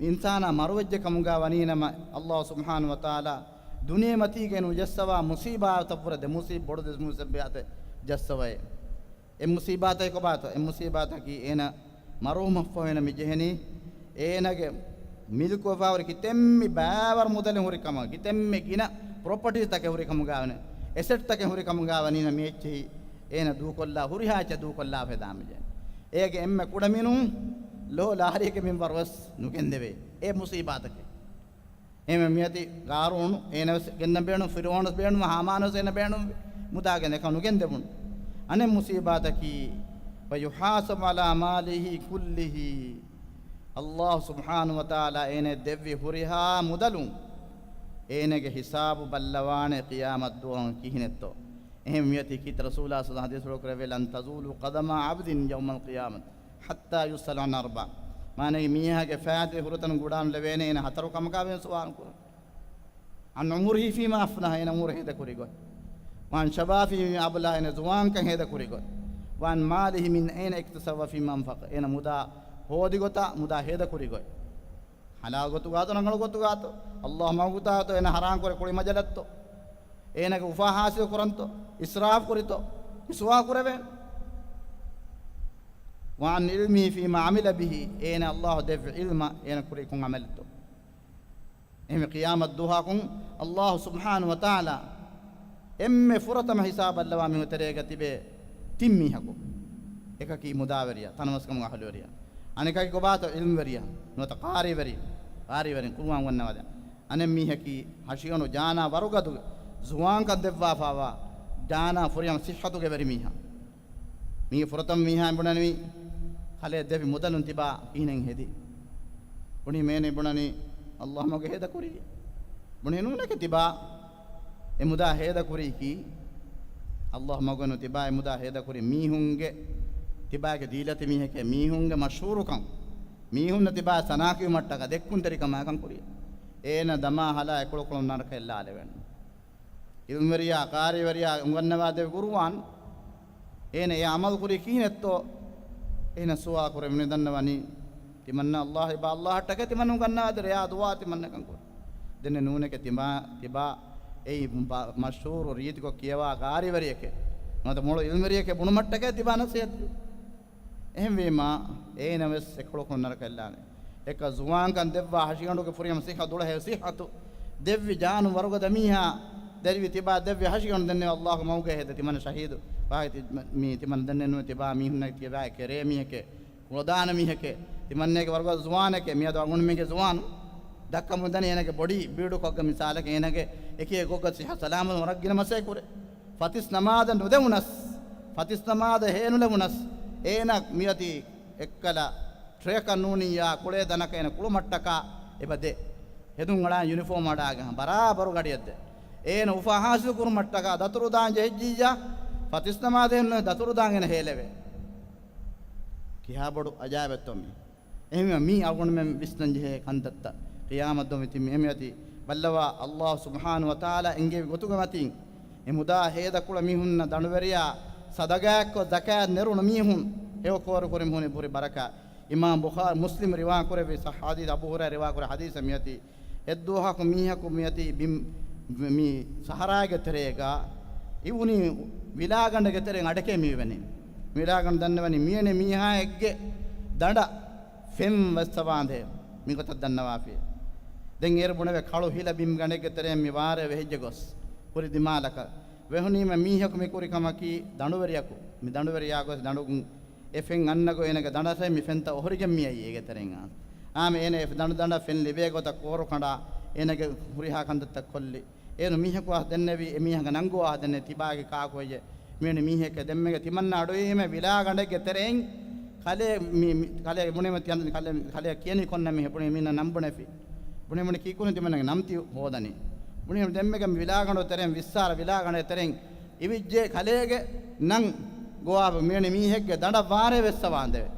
އިންސާނާ މަރުވެއްޖެ ކަމުގަ ވަނީ ނަމަ، އައްލާހު ސުބްޙާނަހު ވަތަޢާލާ ދުނިޔެމަތީގައި ނުޖައްސަވާ މުޞީބާތަށްވުރެ ދެ މުޞީ-، ބޮޑު ދެ މުޞީބާތެއް ޖައްސަވައޭ. އެއް މުޞީބާތަކީ ކޮބާތޯ؟ އެއް މުޞީބާތަކީ އޭނަ މަރުވުމަށްފަހު އޭނަ މި ޖެހެނީ، އޭނަގެ މިލްކުވެފަ ހުރި ކިތަންމެ ބައިވަރު މުދަލެއް ހުރި ކަމަށް، ކިތަންމެ ގިނަ ޕްރޮޕަޓީސްތަކެއް ހުރި ކަމުގަ ވަނީ، އެސެޓްތަކެއް ހުރި ކަމުގަ ވަނީ ނަމަ މި އެއްޗެހި އޭނަ ދޫކޮށްލާ ހުރިހާ އެއްޗެއް ދޫކޮށްލާފަ ދާމިޖެ. އޭގެ އެންމެ ކުޑަމިނުން ލޯ ލާރިއެއްގެ މިންވަރު ވެސް ނުގެންދެވޭ. އެ މުޞީބާތަކެއް. އެހެން މިއަތި ޤާރޫނު، އޭނަ ވެސް ގެންނަން ބޭނުން، ފިރުޢަވްނަ ވެސް ބޭނުން، ހާމާނު ވެސް އޭނަ ބޭނުން، މުދާ ގެންދެ އެކަން ނުގެންދެވުނު. އަނެއް މުޞީބާތަކީ، ވަޔުޙާސަބު ޢަލާ މާލިހި ކުއްލިހި. އައްލާހު ސުބްޙާނަހު ވަތަޢާލާ އޭނަ ދެއްވި ހުރިހާ މުދަލުން އޭނަގެ ހިސާބު ބައްލަވާނެ ޤިޔާމަތް ދުވަހު ކިހިނެއްތޯ. އެހެން މިއަތި ކީރިތި ރަސޫލާ ޞައްލައްލާހު ޢަލައިހި ވަސައްލަމަ ޙަދީޘްފުޅު ކުރެއްވި، لن تزول قدما عبد يوم القيامة حتى يسأل عن أربع. މާނައީ މީހާގެ ފައިތި ހުރަތަނު ގުޑާނުލެވޭނެ އޭނަ ހަތަރު ކަމަކާ ވެސް ސުވާލު ކުރަން. عن عمره فيما أفناه، އޭނަ އުމުރު ހޭދަކުރި ގޮތް. وعن شبابه فيما أبلاه، އޭނަ ޒުވާންކަން ހޭދަކުރި ގޮތް. وعن ماله من أين اكتسبه فيما أنفقه، އޭނަ މުދާ ހޯދި ގޮތާ މުދާ ހޭދަކުރި ގޮތް. ޙަލާލް ގޮތުގާތޯ ރަނގަޅު ގޮތުގާތޯ، އައްލާހު މަގުތާތޯ، އޭނަ ޙަރާމް ކުރި ކުޅި މަޖަލަށްތޯ، އޭނަގެ އުފާ ޙާޞިލް ކުރަންތޯ، އިސްރާފް ކުރިތޯ، މި ސުވާލު ކުރެވޭނެ. وعن علمه فيما عمل به، އޭނަ އައްލާހު ދެއްވި ޢިލްމަށް އޭނަ ކުރީ ކޮން ޢަމަލެއްތޯ. އެހެންވެ، ޤިޔާމަތް ދުވަހަކުން އައްލާހު ސުބްޙާނަހު ވަތަޢާލާ އެންމެ ފުރަތަމަ ހިސާބަށްލަވާ މީހުން ތެރޭގަ ތިބޭ ތިން މީހަކު. އެކަކީ މުދާވެރިޔާ، ތަނަވަސްކަމުގެ އަހުލުވެރިޔާ. އަނެކަކީ ކޮބާތޯ؟ ޢިލްމުވެރިޔާ، ނުވަތަ ޤާރީވެރި، ޤާރީވެރިން ޤުރުއާން އުނގަންނަވާދޭ. އަނެއް މީހަކީ ހަށިގަނޑު ޖާނާ ވަރުގަދު ޒުވާންކަން ދެއްވާފައިވާ ޖާނާ ފުރިހަމަ ޞިއްޙަތުގެ ވެރި މީހާ. މީގެ ފުރަތަމަ މީހާ ބުނަނީ، ކަލޭ ދެއްވި މުދަލުން ތިބާ ކިހިނެއް ހެދީ؟ ބުނީމަ އޭނަ ބުނަނީ، އައްލާހު މަގުގަ ހޭދަކުރީ. ބުނީ ނޫނެކޭ ތިބާ އެ މުދާ ހޭދަކުރީކީ؟ އައްލާހު މަގުގަ ނޫން ތިބާ އެ މުދާ ހޭދަކުރީ މީހުންގެ، ތިބާގެ ދީލަތި މީހެކޭ، މީހުންގެ މަޝްހޫރުކަން، މީހުންނަށް ތިބާ ސަނާކީވުމަށްޓަކާ ދެއްކުންތެރިކަމާ އެކަން ކުރި. އޭނަ ދަމާ ހަލާ އެކޮޅުކޮޅުން ނަރަކަޔަށް ލާލެވެން. ޢިލްމުވެރިޔާ، ޤާރީވެރިޔާ އުނގަންނަވާދެއްވި ޤުރުއާން، އޭނަ އެ ޢަމަލު ކުރީ ކިހިނެއްތޯ؟ އޭނަ ސުވާލު ކުރެވެނީ ދަންނަވަނީ، ތިމަންނަ އައްލާހު އިބާ އައްލާހަށްޓަކައި ތިމަންނަ އުނގަންނަވާދޭ ރެޔާ ދުޢާ ތިމަންނަ ކަން ކުރި. ދެންނެ ނޫނެކޭ ތިބާ، ތިބާ އެއީ ބަ-، މަޝްހޫރު ރީތިކޮށް ކިޔަވާ ޤާރީވެރިޔެކޭ، ނުވަތަ މޮޅު ޢިލްމުވެރިޔެކޭ ބުނުމަށްޓަކައި ތިބާ ނަޞޭޙަތް. އެހެންވީމާ، އޭނަ ވެސް އެކޮޅުކޮޅު ނަރަކައަށްލާނެ. އެކަ ޒުވާންކަން ދެއްވާ ހަށިގަނޑުގެ ފުރިހަމަ ޞިއްޙަ ދުޅަހޭ ޞިއްޙަތު ދެއްވި ޖާނު ވަރުގަދަ މީހާ ދެރިވި ތިބާ ދެއްވި ހަށިގަނޑު ދެންނެވި އައްލާހު މަގުގަ ހޭދަ ތިމަން ޝަހީދު ވާހި ތި-، މި ތިމަން ދެންނެވި ތިބާ މީހުންނަށް ތިބާ ކެރޭ މީހެކޭ، ކުޅަދާނަ މީހެކޭ، ތިމަންނޭގެ ވަރުގަދަ ޒުވާނެކޭ، މިއަދު އަޅުގަނޑުމެންގެ ޒުވާނު. ދައްކަމުން ދަނީ އޭނަގެ ބޮޑީ ބިލްޑުކޮށްގެ މިސާލަކަށް އޭނަގެ އެކި އެގޮއްގަ ސިހަ ސަލާމަތް ވަރަށް ގިނަ މަސައްކަތް ކުރޭ. ފަތިސް ނަމާދެއް ނުދެވުނަސް، ފަތިސް ނަމާދެއް ހޭނުލެވުނަސް، އޭނަ މިއޮތީ އެއްކަލަ ޓްރޭކަށް ނޫނިއްޔާ ކުޅޭ ދަނަކަށް އޭނަ ކުޅުމަށްޓަކާ އެބަ ދޭ. ހެދުން އަޅާ ޔުނިފޯމް އަޑާގެން ބަރާބަރު ގަޑިއަށް ދޭ. އޭނަ އުފާ ހާސިލް ކުރުމަށްޓަކާ ދަތުރުދާން ޖެހިއްޖިއްޔާ، ފަތިސް ނަމާދެއް ނުވެ ދަތުރުދާން އޭނަ ހޭލެވޭ. ކިހާ ބޮޑު އަޖާއިބެއްތޯ މީ. އެހެންވީމަ މީ އަޅުގަނޑުމެން ވިސްނަން ޖެހޭ ކަންތައްތައް. ޤިޔާމަތްދުވަހު މިތިން މި އެހެން މިއޮތީ. ބައްލަވާ، ﷲ ސުބްޙާނަހޫ ވަތަޢާލާ އެންގެވި ގޮތުގެ މަތިން އެ މުދާ ހޭދަކުޅަ މީހުންނަށް ދަނޑުވެރިޔާ ޞަދަޤާތްކޮށް ޒަކާތް ނެރުނު މީހުން ހެޔޮ ކޯރުކުރި މީހުން ބުރި ބަރަކާތް. އިމާމް ބުޚާރީ، މުސްލިމް ރިވާ ކުރެއްވި ޞައްޙަ ޙަދީޘް، އަބޫ ހުރައިރާ ރިވާ ކުރެއްވި ޙަދީޘެއް މިއޮތީ. އެއްދުވަހަކު މީހަކު މިއޮތީ ބިން، މި ސަހަރާގެ ތެރޭގަ އިވުނީ ވިލާގަނޑެއްގެ ތެރެއިން އަޑެކޭ މިވެނީ. ވިލާގަނޑު ދަންނަވަނީ މިވެނި މީހާއެއްގެ ދަނޑަށް ފެން ވެއްސަވާނދޭ މިގޮތަށް ދަންނަވާފި. ދެން އޭރު ބުނެވޭ ކަޅު ހިލަ ބިން ގަނޑެއްގެ ތެރެއިން މި ވާރޭ ވެހިއްޖެ ގޮސް ހުރި ދިމާލަކަށް. ވެހުނީމަ މީހަކު މި ކުރި ކަމަކީ ދަނޑުވެރިޔަކު، މި ދަނޑުވެރިޔާ ގޮސް ދަނޑު އެ ފެން އަންނަ ގޮތް އޭނަގެ ދަނޑަށޭ މި ފެންތައް އޮހޮރިގެން މިއައީ އޭގެ ތެރެއިން އާ. އާމެ އޭނަ އެ ދަނޑު ދަނޑަށް ފެން ލިބޭ ގޮތަށް ކޯރު ކަނޑާ އޭނަގެ ހުރިހާ ކަންތައްތައް ކޮށްލި. އޭރު މީހަކު އަހަ ދެންނެވީ، އެ މީހަކަށް ނަންގޫ އަހަ ދެންނެވީ ތިބާގެ ކާކު ވެއްޖެ. މިވެނި މީހެއްގެ ދެންމެގެ ތިމަންނަ އަޑުއިވީމެ ވިލާގަނޑެއްގެ ތެރެއިން ކަލޭ މި، މި، ކަލޭ ބުނީމަ ތި ކަލޭ، ކަލޭ ކިޔަނީ ކޮންނަ މީހެއް ބުނީ މީނަ ނަން ބުނެފި. ބުނީ ބުނީ ކީކުން ތިމަންނަގެ ނަން ތި ހޯދަނީ. ބުނީ ދެންމެގެ ވިލާގަނޑު ތެރެއިން ވިއްސާރަ ވިލާގަނޑެއް ތެރެއިން އިވިއްޖެ ކަލޭގެ ނަން ގޮވާ މިވެނި މީހެއްގެ ދަނޑަށް ވާރޭ ވެއްސަވާނދެވެ.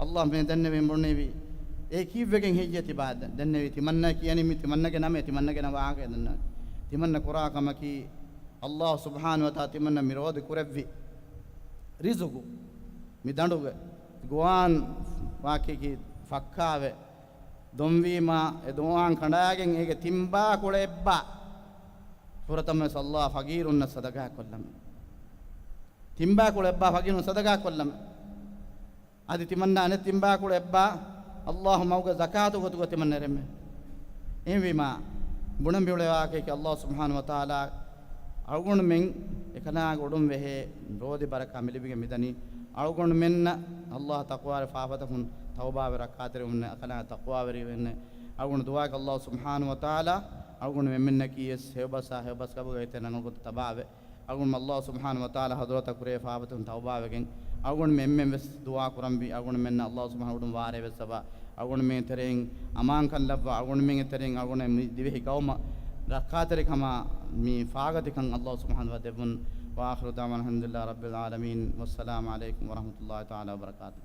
ﷲ މި ދެންނެވި ބުނީވި. އޭ ކީއްވެގެން ހެއްޔޭ ތިބާ ދެން، ދެންނެވި ތިމަންނަ ކިޔަނީ މި ތިމަންނަގެ ނަމޭ، ތިމަންނަގެ ނަ ވާހަކަ ދެންނެވި. ތިމަންނަ ކުރާ ކަމަކީ ﷲ ސުބްޙާނަހޫ ވަތަޢާލާ ތިމަންނަ މި ރޯދި ކުރެއްވި ރިޒުގު މި ދަނޑުގެ ގޮވާން ވާކީކީ ފައްކާވެ ދޮންވީމާ، އެ ދޮވާން ކަނޑާގެން އޭގެ ތިންބާ ކުޅެ އެއްބާ ފުރަތަމަވެސް ﷲ ފަގީރުންނަށް ޞަދަޤާތް ކޮށްލަމެ. ތިންބާ ކުޅެ އެއްބާ ފަގީރުން ޞަދަޤާތް ކޮށްލަމެ. އަދި ތިމަންނަ އަނެއް ތިންބާ ކުޅެ އެއްބާ ﷲ މަގުގެ ޒަކާތު ގޮތުގަ ތިމަންނަ އެރެމެ. އެހެންވީމާ، ބުނަން ބިއުޅޭ ވާހަކައަކީ ﷲ ސުބްޙާނަހޫ ވަތަޢާލާ އަޅުގަނޑުމެން އެކަލާނގެ އުޑުން ވެހޭ ރޯދި ބަރަކާ މިލިބިގެން މިދަނީ. އަޅުގަނޑުމެންނަށް ﷲ ތަޤްވާވެރި ފާފަތަކުން ތައުބާވެ ރައްކާތެރިވުމުން އަކަލާނގެ ތަޤްވާވެރިވެން. އަޅުގަނޑު ދުޢާއަކީ ﷲ ސުބްޙާނަހޫ ވަތަޢާލާ އަޅުގަނޑު އެންމެންނަކީ ވެސް ހެޔޮބަސް ހެޔޮބަސް ގަބުގަ އެތެރެ ނަންގޮތަށް ތަބާވެ. އަޅުގަނޑު ﷲ ސުބްޙާނަހޫ ވަތަޢާލާ ޙަޟްރަތަށް ކުރެވޭ ފާފަތަކުން ތައުބާވެގެން، އަޅުގަނޑުމެން އެންމެން ވެސް ދުޢާ ކުރަންވީ، އަޅުގަނޑުމެންނަށް ﷲ ސުބްޙާނަހޫ އުޑުން ވާރޭ ވެއްސަވާ، އަޅުގަނޑުމެން ތެރެއިން އަމާންކަން ލައްވާ، އަޅުގަނޑުމެން ތެރެއިން އަޅުގަނޑު މި ދިވެހި ޤައުމަށް ރައްކާތެރިކަމާ މި ފާގަތިކަން ﷲ ސުބްޙާނަހޫ ވަތަޢާލާ ދެއްވުން. وآخر دعوانا الحمد لله رب العالمين. والسلام عليكم ورحمة الله تعالى وبركاته.